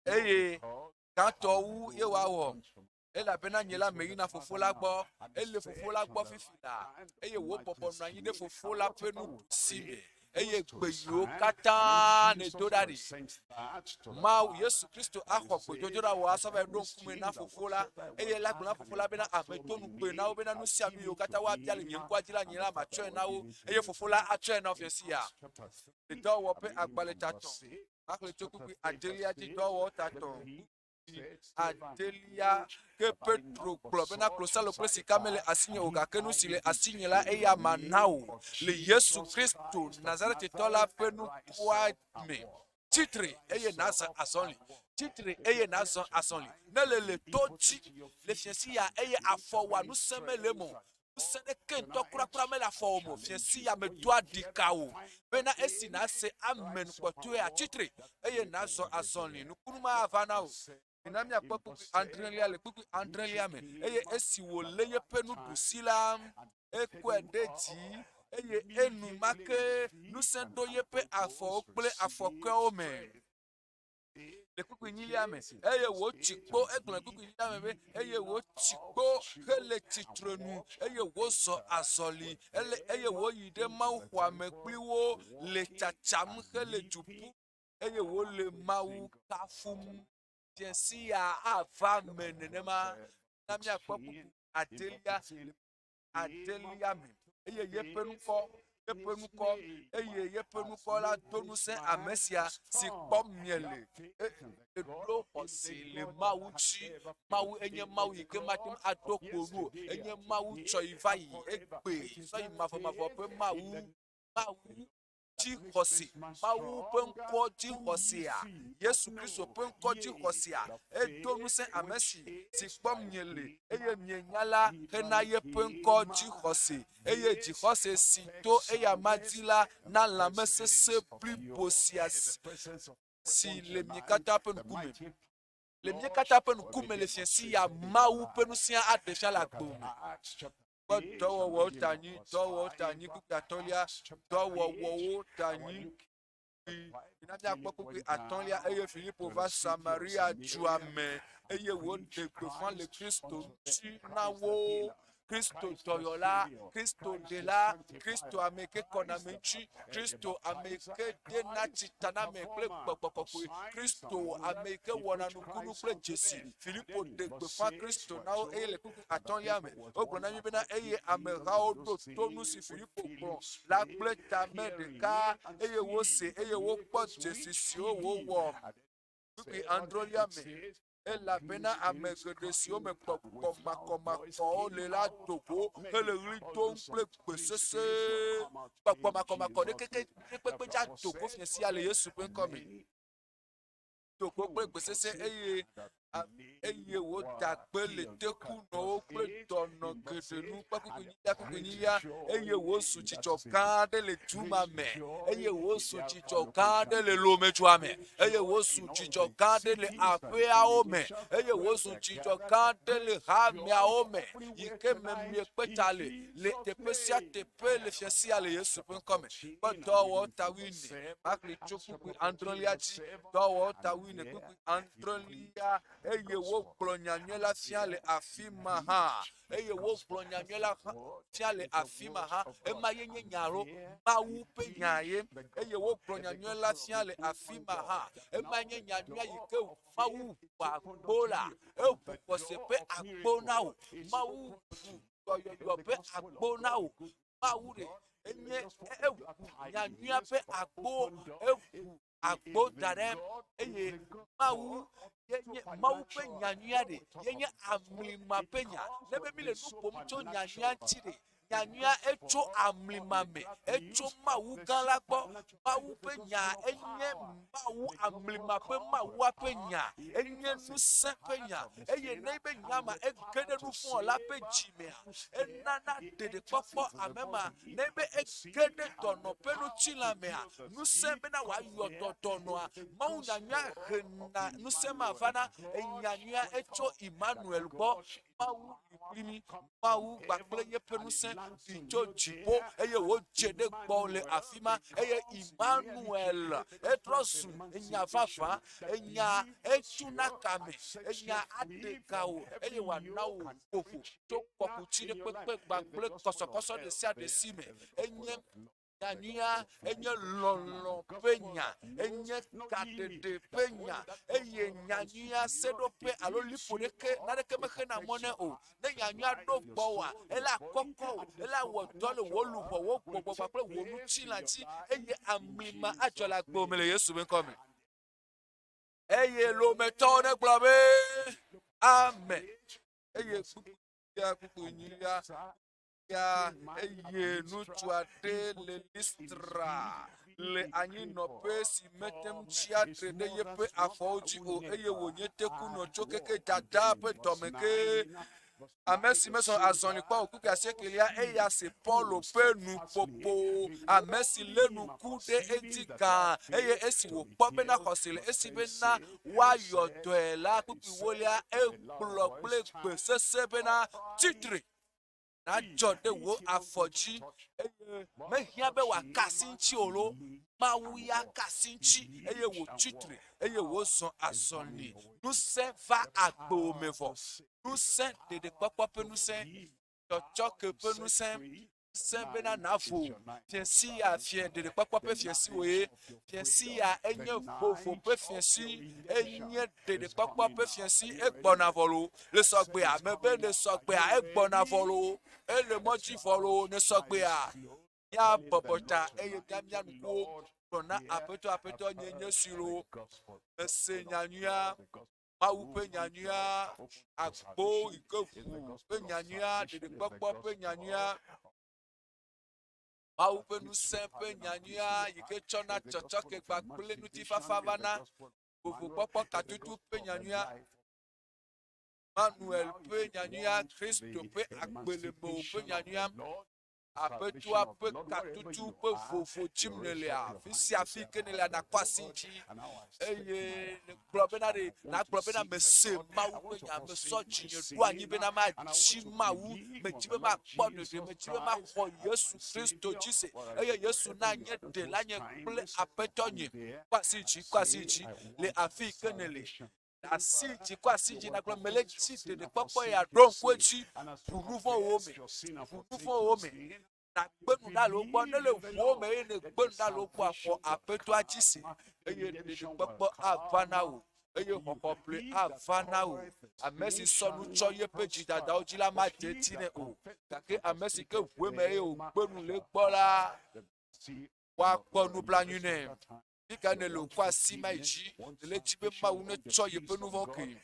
do eye because I gãtɔ wu ye go woawɔ. unto Elabena nye la meyina the fofo la Father now. gbɔ. And he Ele fofo said la to gbɔ the fifi right la hand eye wòbɔbɔ nɔ anyi ɖe majesty, fofo and la ƒe whatever we nuɖusi pray me eye goes to gbe his yiwo hand. katã And then nèdo Jesus ɖa ɖi. presents that to the Mawu Father Yesu Kristo and axɔ he says, gbedodoɖa wò asɔ va and ɖo this ŋkume na team that fofo la whatsoever eye will la gblɔ na ask fofo and la your bena heart ame so to my nugbe na wo name, bena nu I'll sia nu give yiwo it katã to woabia le him, nye ŋkɔa dzi la and nye the la Father matsɔe will na wo give it to eye him. fofo la atsɔe na wo In fiẽ sia. Acts chapter Le 3, dɔwɔwɔ I'm ƒe reading from agbalẽ verse tatɔ 6. maxlẽ tso Chapter kpukpui 3, verse adelia dzi 6. dɔwɔwɔ The tatɔ priest said, Stephen, adelia which ke have I Petro not but gblɔ bena such klosalo kple beside sika mele that? asinye o Give gake nu I si le thee asinye la in the eya mana name wò of le Yesu Jesus Kristo Christ of Nazaretitɔ la Nazareth, ƒe rise nukua up and me. walk. Tsitre eye Rise nazɔ up azɔli. and walk. Tsitre If eye you nazɔ here azɔli. tonight, Ne le le be to put dzi into your le feet fiẽ sia and eye you afɔ have wòa any ŋusẽ mele eme o. strength at Ŋusẽ all ɖeke ŋutɔ tonight, kurakura mele I afɔwò me o. Fiẽ challenge you. sia When you medoa hear ɖika that o. final Bena esi amen, nase amen rise up and kpɔtɔea walk tsitre that eye miracle nazɔ will be azɔli. there. Nukunu ma ava na He wò. said Mina in míakpɔ kpukpui verse 10, adrelia le kpukpui which adrelia me came eye at esi the wòlé right yeƒe time nuɖusi la and lifted ekɔe him ɖe up, dzi eye enumake immediately his feet ŋusẽ and ɖo yeƒe ankles afɔwo kple received afɔkɔewo me strength. le kpukpui nyilia me eye wòtsi kpo egblɔ le kpukpui nyilia me be eye wòtsi kpo hele tsitre nu eye wòzɔ azɔli ele eye wòyi ɖe mawuxɔa me kpli wo le tsatsam hele du ƒum eye wole Mawu kafum. Fiẽ sia ava me nenema na míakpɔ kpukpui adelia adelia me eye yeƒe ŋkɔ yeƒe ŋkɔ eye yeƒe ŋkɔ la do ŋusẽ ame sia si kpɔm miele. E- Eɖo xɔse le Mawu dzi. Mawu enye Mawu yi ke mate ŋu aɖo kpo nu o. Enye Mawu tsɔ yi va yi egbe sɔ yi mavɔmavɔ ƒe Mawu. Mawu dzi xɔse. Mawu ƒe ŋkɔ dzi xɔsea. Yesu Kristo ƒe ŋkɔ dzi xɔsea. Edo ŋusẽ ame si si kpɔm miele eye mienya la hena yeƒe ŋkɔ dzi xɔse eye dzixɔse si to eyama dzi la na lãmesesẽ blibo sia si le mi katã ƒe ŋkume. Le mí katã ƒe ŋkume le fiẽ sia Mawu ƒe ŋusẽ aɖe fia le agbe me. Kpɔ dɔwɔwɔwo ta anyi, dɔwɔwɔwo ta anyi, kpukpui atɔ̃lia, dɔwɔwɔwo ta anyi. Mina míakpɔ kpukpui atɔ̃lia eye Filipo va Samaria dua me eye wòɖe gbeƒã le Kristo ŋuti na wo. Kristo dɔyɔla, Kristo ɖela, Kristo ame ke kɔna ame ŋuti, Kristo ame ke dena tsi ta na ame kple gbɔgbɔ kɔkɔe, Kristo ame ke wɔna nukunu kple dzesi. Filipo ɖe gbeƒã Kristo na wo eye le kpukpui atɔ̃lia me wogblɔ na mí bena eye amehawo ɖo to nu si Filipo gblɔ la kple tame ɖeka eye wose eye wokpɔ dzesi siwo wòwɔ. Kpukpui adrelia me elabena ame geɖe siwo me gbɔgbɔ makɔmakɔwo le la do go hele ɣli dom kple gbe sesẽ. Gbɔgbɔ makɔmakɔ ɖe keke ɖe kpekpe dza do go fiẽ sia le Yesu ƒe ŋkɔ me. Do go kple gbe sesẽ eye Eye wòda gbe le tekunɔwo kple dɔnɔ geɖe nu kpakpakpenyiya kpakpenyiya eye wòzu dzidzɔ gã aɖe le du ma me eye wòzu dzidzɔ gã aɖe le Lomedua me eye wòzu dzidzɔ gã aɖe le aƒeawo me eye wòzu dzidzɔ gã aɖe le hameawo me yi ke me miekpe ta le le teƒe sia teƒe le fia sia le Yesu ƒe ŋkɔ me. Kpɔ dɔwɔwɔ ta wuiene, maxlẽ tso kpukpui adrelia dzi. Dɔwɔwɔ ta wuiene kpukpui adrelia eye wogblɔ nyanyui la fia le afi ma hã eye wogblɔ nyanyui la fia le afi ma hã ema ye nye nya alo Mawu ƒe nya ye eye wogblɔ nyanyui la fia le afi ma hã ema nye nyanyuia yi ke Mawu ʋu agbo la eʋu xɔse ƒe agbo na wò Mawu ʋu dɔyɔyɔ ƒe agbo na wò Mawu ɖe enye eʋu nyanyuia ƒe agbo eʋu agbo da ɖe eye Mawu ye nye Mawu ƒe nyanyuia ɖe ye nye amlima ƒe nya. Ne be mi le nu ƒom tso nyanyuia ŋuti ɖe, nyanyuia etso amlima me, etso Mawu gã la gbɔ. Mawu ƒe nya enye Mawu amlima ƒe Mawua ƒe nya, enye ŋusẽ ƒe nya eye ne be nya ma ege ɖe nuvɔ̃wɔla ƒe dzi mea, enana ɖeɖekpɔkpɔ ame ma. Ne be ege ɖe dɔnɔ ƒe ŋutilã mea, ŋusẽ bena wòayɔ dɔ dɔnɔa. Mawu nyanyuia hena ŋusẽ ma vana. Enyanyuia etso Emmanuel gbɔ. Mawu li kpli mí. Mawu kpakple yeƒe ŋusẽ ɖi tso dziƒo eye wòdze ɖe gbɔ le afi ma. Eye Emmanuel etrɔ zu enya vavã. Enya etuna kame. Enya aɖe ga wò eye wòana wò ƒoƒo tso kɔkuti ɖe kpekpe gbagble kɔsɔkɔsɔ ɖe sia ɖe si me. Enye nyanyuia, enye lɔlɔ̃ ƒe nya, enye kaɖeɖe ƒe nya, eye nyanyuia seɖoƒe alo liƒo ɖeke naneke mexena mɔ nɛ o. Ne nyanyuia ɖo gbɔwòa, ele akɔkɔ wò, ele awɔ dɔ le wò luʋɔ, wò gbɔgbɔ kpakple wò ŋutilã dzi eye amli ma adzɔ le agbewò me le Yesu ƒe ŋkɔ me. Eye Lometɔwo negblɔ be, Amen. Eye kpukpuia kpukpui nyilia ya eye ŋutsu aɖe le Listra le anyinɔƒe si mete ŋu tsia tre ɖe yeƒe afɔwo dzi o eye wònye tekunɔ tso keke dadaa ƒe dɔme ke. Ame si mezɔ azɔli kpɔ o kpukpui asiekelia eya se Paulo ƒe nuƒoƒo, ame si lé ŋku ɖe edzi gã eye esi wòkpɔ bena xɔse le esi bena woayɔ dɔe la kpukpui wolia egblɔ kple gbe sesẽ bena, Tsi tre, nadzɔ ɖe wò afɔ dzi eye mehiã be wòaka asi ŋuti o lo. Mawu ya ka asi ŋuti eye wòtsi tre eye wòzɔ azɔli. Ŋusẽ va agbewò me vɔ. Ŋusẽ, ɖeɖekpɔkpɔ ƒe ŋusẽ, tsɔtsɔke ƒe ŋusẽ, ŋusẽ bena nàvo. Fiẽsi ya fiẽ ɖeɖekpɔkpɔ ƒe fiẽsi wòye. Fiẽsi ya enye vovo ƒe fiẽsi, enye ɖeɖekpɔkpɔ ƒe fiẽsi. Egbɔna vɔ loo. Le sɔgbea, mebe le sɔgbea, egbɔna vɔ loo. Ele mɔ dzi vɔ loo. Ne sɔgbea, míabɔbɔ ta eye míamia ŋkuwo gblɔ na Aƒetɔ, Aƒetɔ, nye nye si loo. Mese nyanyuia. Mawu ƒe nyanyuia, agbo yi ke ʋu ƒe nyanyuia, ɖeɖekpɔkpɔ ƒe nyanyuia, Mawu ƒe ŋusẽ ƒe nyanyuia yi ke tsɔna tsɔtsɔke kpakple ŋutifafa vana, vovokpɔkpɔ katutu ƒe nyanyuia, Manuel ƒe nyanyuia, Kristo ƒe agbelemeo ƒe nyanyuia, Aƒetɔa ƒe katutu ƒe vovo dzim nèlea? Fi sia fi ke nèlea, nàkɔ asi dzi eye nègblɔ bena ɖe nàgblɔ bena mese Mawu ƒe nya, mesɔ dzinye ɖo anyi bena madzi Mawu, medzi be makpɔ ɖeɖe, medzi be maxɔ Yesu Kristo dzi se eye Yesu nanye ɖela nye kple Aƒetɔ nye. Kɔ asi dzi, kɔ asi dzi le afi ke nèle. Asi dzi kɔ asi dzi nagblɔ mele dzi ɖeɖekpɔkpɔ ya ɖo ŋku edzi ʋu nu vɔ̃wo me ʋu nu vɔ̃wo me nàgbe nu ɖa le wo gbɔ ne le ʋuwo me eye nègbe nu ɖa le wo gbɔ xɔ aƒetɔa dzi se eye ɖeɖekpɔkpɔ ava na wò eye xɔxɔ ƒle ava na wò ame si sɔ nu tsɔ yeƒe dzidadawo dzi la madze eti nɛ o gake ame si ke ʋu eme eye wògbe nu le egbɔ la woakpɔ nublanui nɛ. Fi ka nèle wò kɔ asi ma yi dzi? Nèle edzi be Mawu netsɔ yeƒe nu vɔ̃ kee.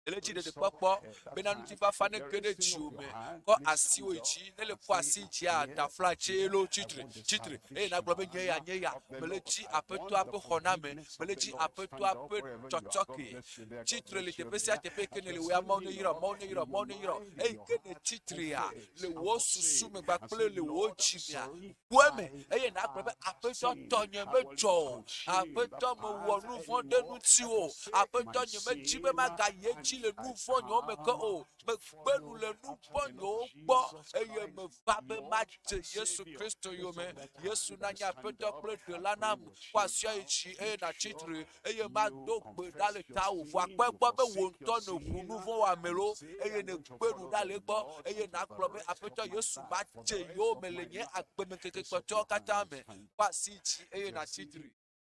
Ele dzi ɖeɖekpɔkpɔ bena ŋutifafa nege ɖe dziwò me. Kɔ asiwò yi dzi. Ne le kɔ asi dzia, tafla tsɛ lo tsitre, tsitre eye nàgblɔ be nye ya, nye ya. Mele dzi Aƒetɔa ƒe xɔname. Mele dzi Aƒetɔa ƒe tsɔtsɔke. Tsitre le teƒe sia teƒe yi ke nèle wò ya Mawu neyra wò, Mawu neyra wò, Mawu neyra wò. Eyi ke nètsitrea le wò susu me kpakple le wò dzi mea, Ƒu eme eye nàgblɔ be, Aƒetɔ, tɔnye medzɔ o. Aƒetɔ, mewɔ nu vɔ̃ ɖe ŋutiwò o. Aƒetɔ, nyemedi be magayi edzi le nu vɔ̃nyewo me ke o. Megbe nu le nu vɔ̃nyewo gbɔ eye meva be madze Yesu Kristo yome. Yesu nanye Aƒetɔ kple Ɖela nam. Kɔ asia yi dzi eye nàtsi tre eye mado gbe ɖa le tawò. Vɔa kpɔ egbɔ be wò ŋutɔ nèʋu nu vɔ̃ wɔame loo eye nègbe nu ɖa le egbɔ eye nàgblɔ be, Aƒetɔ Yesu, madze yowòme le nye agbemeŋkeke kpɔtɔewo katã me. Kɔ asi dzi eye nàtsi tre.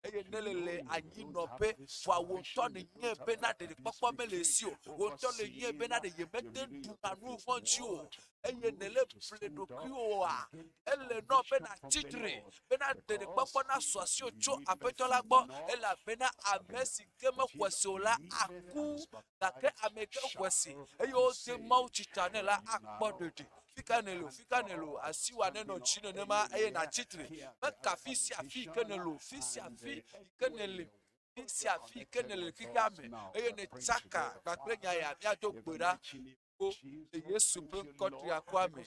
Eye ne le le anyinɔƒe, vɔa wò ŋutɔ nènyae bena ɖeɖekpɔkpɔ mele esi o. Wò ŋutɔ nènyae bena ɖe yemete ŋu ɖuna nu vɔ̃ dzi o eye nèlé ble ɖokuiwòa, ele nɔ be nàtsi tre bena ɖeɖekpɔkpɔ nasu asiwò tso Aƒetɔ la gbɔ, elabena ame si ke mexɔe se o la aku, gake ame yi ke xɔe se eye wode mawutsi ta nɛ la akpɔ ɖeɖe. Fi ka nèle o, fi ka nèle o, asiwòa nenɔ dzi nenema eye nàtsi tre. Meka fi sia fi yi ke nèle o, fi sia fi yi ke nèle, fi sia fi yi ke nèle le xexea me eye nètsaka kpakple nya ya, míado gbe ɖa. Fofo, le Yesu ƒe ŋkɔ triakɔa me,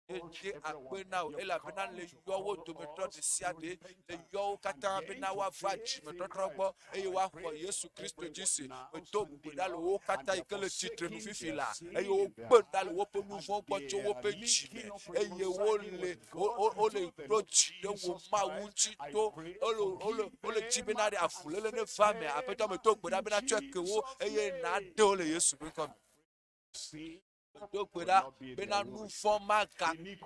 mede akpe na wò, elabena le yɔ wo dometɔ ɖe sia ɖe, le yɔ wo katã bena woava dzimetɔtrɔ gbɔ eye woaxɔ Yesu Kristo dzi se. Medo gbe ɖa le wo katã yi ke le tsitre nu fifi la, eye wogbe ɖa le woƒe nu vɔ̃ gbɔ tso woƒe dzi me, eye wole wole ɖo dzi ɖe wò Mawu ŋuti to wole wole wole dzi bena ɖe avuléle neva eme. Aƒetɔ, medo gbe ɖa bena tsɔe ke wo eye nàɖe wo le Yesu ƒe ŋkɔ me. Do gbe ɖa bena nu vɔ̃ maganye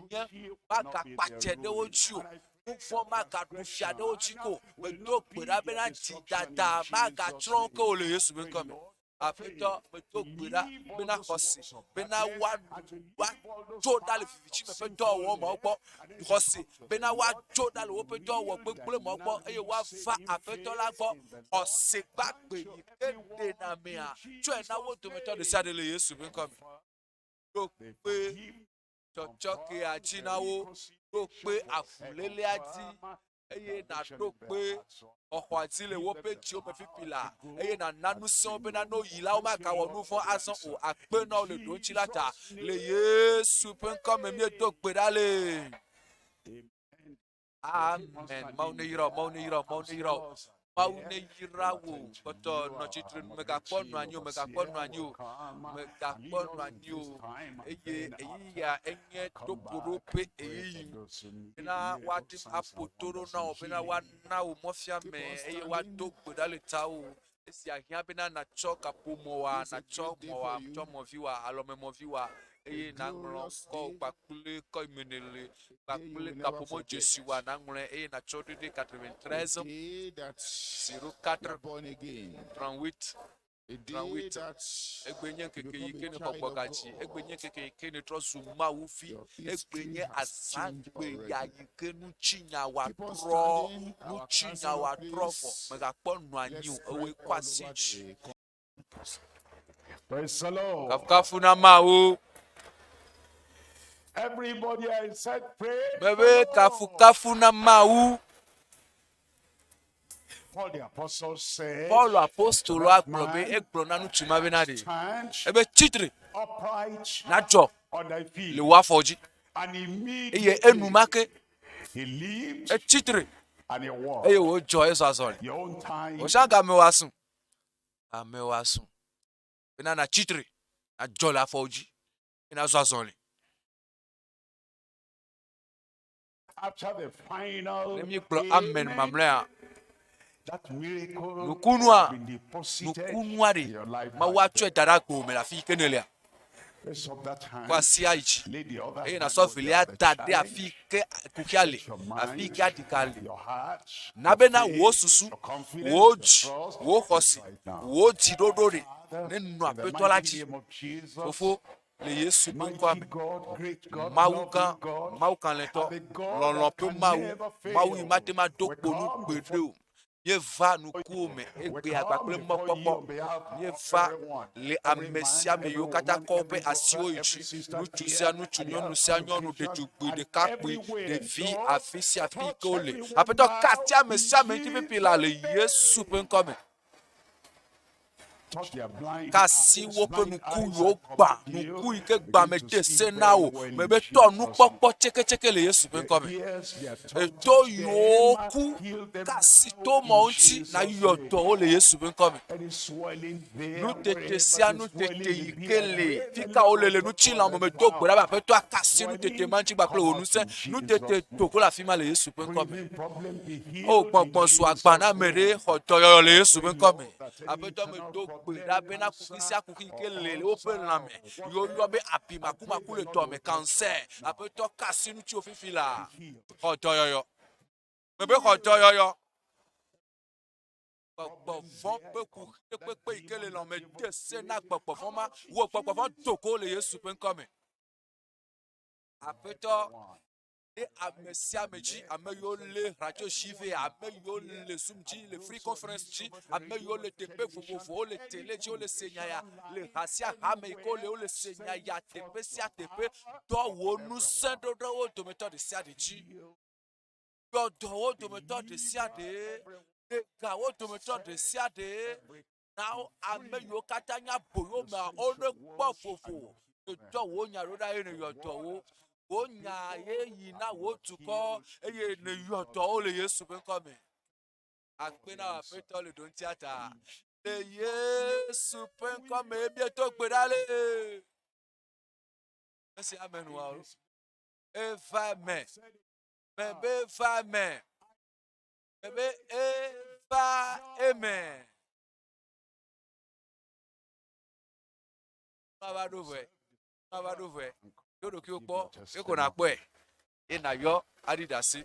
magakpatse ɖe wo dzi o. Nu vɔ̃ magaɖu fia ɖe wo dzi ko. Medo gbe ɖa bena dzidada magatsrɔ̃ wo ke o le Yesu ƒe ŋkɔ me. Aƒetɔ, medo gbe ɖa bena xɔse bena woatso ɖa le viviti me ƒe dɔwɔwɔ mawo gbɔ. Xɔse bena woatso ɖa le woƒe dɔwɔwɔ gbegblẽ mawo gbɔ eye woava Aƒetɔ la gbɔ. Xɔse gbagbe yi ke ɖena mea, tsɔe na wo dometɔ ɖe sia ɖe le Yesu ƒe ŋkɔ me. Ɖo kpe tsɔtsɔkea dzi na wo, ɖo kpe avulélea dzi, eye nàɖo kpe xɔxɔa dzi le woƒe dziwo me fifi la, eye nàna ŋusẽ wo bena ne woyi la, womagawɔ nu vɔ̃ azɔ o. Akpe na wò le ɖoŋtsi la ta. Le Yesu ƒe ŋkɔ me míedo gbe ɖa le. Amen. Mawu neyra wò, Mawu neyra wò, Mawu neyra wò. Mawu neyra wò. Kpɔtɔ nɔ tsitre nu, mègakpɔ nɔ anyi o, mègakpɔ nɔ anyi o, mègakpɔ nɔ anyi o. Eye ɣeyiɣia enye tokoɖo ƒe ɣeyiɣi bena woate ŋu aƒo to ɖo na wò, bena woana wò mɔfiame eye woado gbe ɖa le tawò. Esia hiã bena nàtsɔ kaƒomɔa, nàtsɔ mɔa, tsɔ mɔviwòa, alɔmemɔviwòa, eye nàŋlɔ ŋkɔ kpakple kɔ yi me nèle kpakple kaƒomɔ dzesiwòa nàŋlɔe eye nàtsɔ ɖo ɖe 93 04 38 38. Egbe nye ŋkeke yi ke nèxɔ gbɔgadzi. Egbe nye ŋkeke yi ke nètrɔ zu Mawu vi. Egbe nye azãgbe ya yi ke ŋutinya wòatrɔ, ŋutinya wòatrɔ vɔ. Mègakpɔ nɔ anyi o, ewòe kɔ asi dzi. Praise the Lord. Kafukafu na Mawu. Everybody I said praise. Mebe the Lord. kafukafu na Mawu. Paul the apostle said, Paulo apostoloa gblɔ be egblɔ na ŋutsu ma bena ɖe stand ebe tsitre upright nadzɔ on thy feet. le wò afɔ dzi And eye immediately enumake he leaped etsitre and he walked. eye wòdzɔ ezɔ azɔli. Your own time. Wòsia game wòasu ame wòasu bena nàtsitre nadzɔ le afɔwo dzi eye nazɔ azɔli. After the final Ne míegblɔ amen amen, mamlɛa, that miracle nukunua has been deposited nukunua in ɖe your life Mawu right atsɔe there. da ɖe agbewò me le afi yi ke nèlea. Raise up that hand. Kɔ asi ayi dzi Lay the other eye hand nàsɔ on the velia other da ɖe challenge. afi yi ke kuxia le, Your afi yi mind, ke aɖika le. your heart, Na your bena faith, wò susu, your confidence, wò your dzi, trust wò is xɔse, right now. wò dziɖoɖo ɖe Father, nenɔ in the Aƒetɔ la mighty dzi. name of Jesus, Fofo, le Yesu ƒe ŋkɔa mighty me, God, great God, Mawu gã, loving God, Mawu kalẽtɔ, and the God lɔlɔ̃ that ƒe can Mawu, never Mawu yi fail. mate ŋu ado We kpo nu come gbeɖe before o. Míeva nukuwo me egbea kpakple mɔkpɔkpɔ. Míeva le ame sia ame yiwo katã kɔ woƒe asiwo yi dzi, ŋutsu sia ŋutsu, nyɔnu sia nyɔnu, ɖetugbui, ɖekakpui, ɖevi, afi sia afi yi ke wole. Aƒetɔ, ka asi ame sia ame ŋuti fifi laa le Yesu ƒe ŋkɔ me. Kasi woƒe nuku yiwo gbã, nuku yi ke gbã mede se na wò, mebe tɔ nukpɔkpɔ tseketseke le Yesu ƒe ŋkɔ me. Eto yiwo ku, kasi to mɔ ŋuti nayɔ dɔ wo le Yesu ƒe ŋkɔ me. Nutete sia nutete yi ke le fika wole le ŋutilã me, medo gbe ɖa be Aƒetɔ akasi nutete ma ŋuti kpakple wò ŋusẽ. Nutete do go le afi ma le Yesu ƒe ŋkɔ me. O gbɔgbɔ zu agba na ame ɖe xɔ dɔyɔyɔ le Yesu ƒe ŋkɔ me. Aƒetɔ medo gbe ɖa bena kuxi sia kuxi yi ke le le woƒe lãme yi woyɔ be abi makumaku le dɔme, cancer. Aƒetɔ ka asi ŋuti wò fifi laa. Xɔ dɔyɔyɔ. Mebe xɔ dɔyɔyɔ. Gbɔgbɔ vɔ̃ ƒe kuxi ɖe kpekpe yi ke le lãme de se na gbɔgbɔ vɔ̃ ma. Wò gbɔgbɔ vɔ̃ do go le Yesu ƒe ŋkɔ me. Aƒetɔ ɖe ame sia ame dzi, ame yiwo le radio dzi vɛ, ame yiwo le Zoom dzi, le free conference dzi, ame yiwo le teƒe vovovowo, le tele dzi, wole se nya ya, le ha sia ha me yi ke wole, wole se nya ya teƒe sia teƒe. Dɔ wò ŋusẽ ɖo ɖe wo dometɔ ɖe sia ɖe dzi. Yɔ dɔ wo dometɔ ɖe sia ɖe. Ɖe ga wo dometɔ ɖe sia ɖe. Na wo ame yiwo katã nye aboyomea wonekpɔ vovo. Èdɔ wò nya ɖo ɖa eye nèyɔ dɔ wo. Wò nya ye yi na wò dukɔ eye nèyɔ dɔ wo le Yesu ƒe ŋkɔ me. Akpe na wò Aƒetɔ le ɖoŋtia ta. Le Yesu ƒe ŋkɔ me míedo gbe ɖa le. Esi ame nua o. Eva eme. Mebe eva eme. Mebe eva eme. Va ɖo vɔe. Va ɖo vɔe. Ɖo ɖokuiwò kpɔ. Eko nakpɔe. Ye nayɔ aɖi ɖe asi.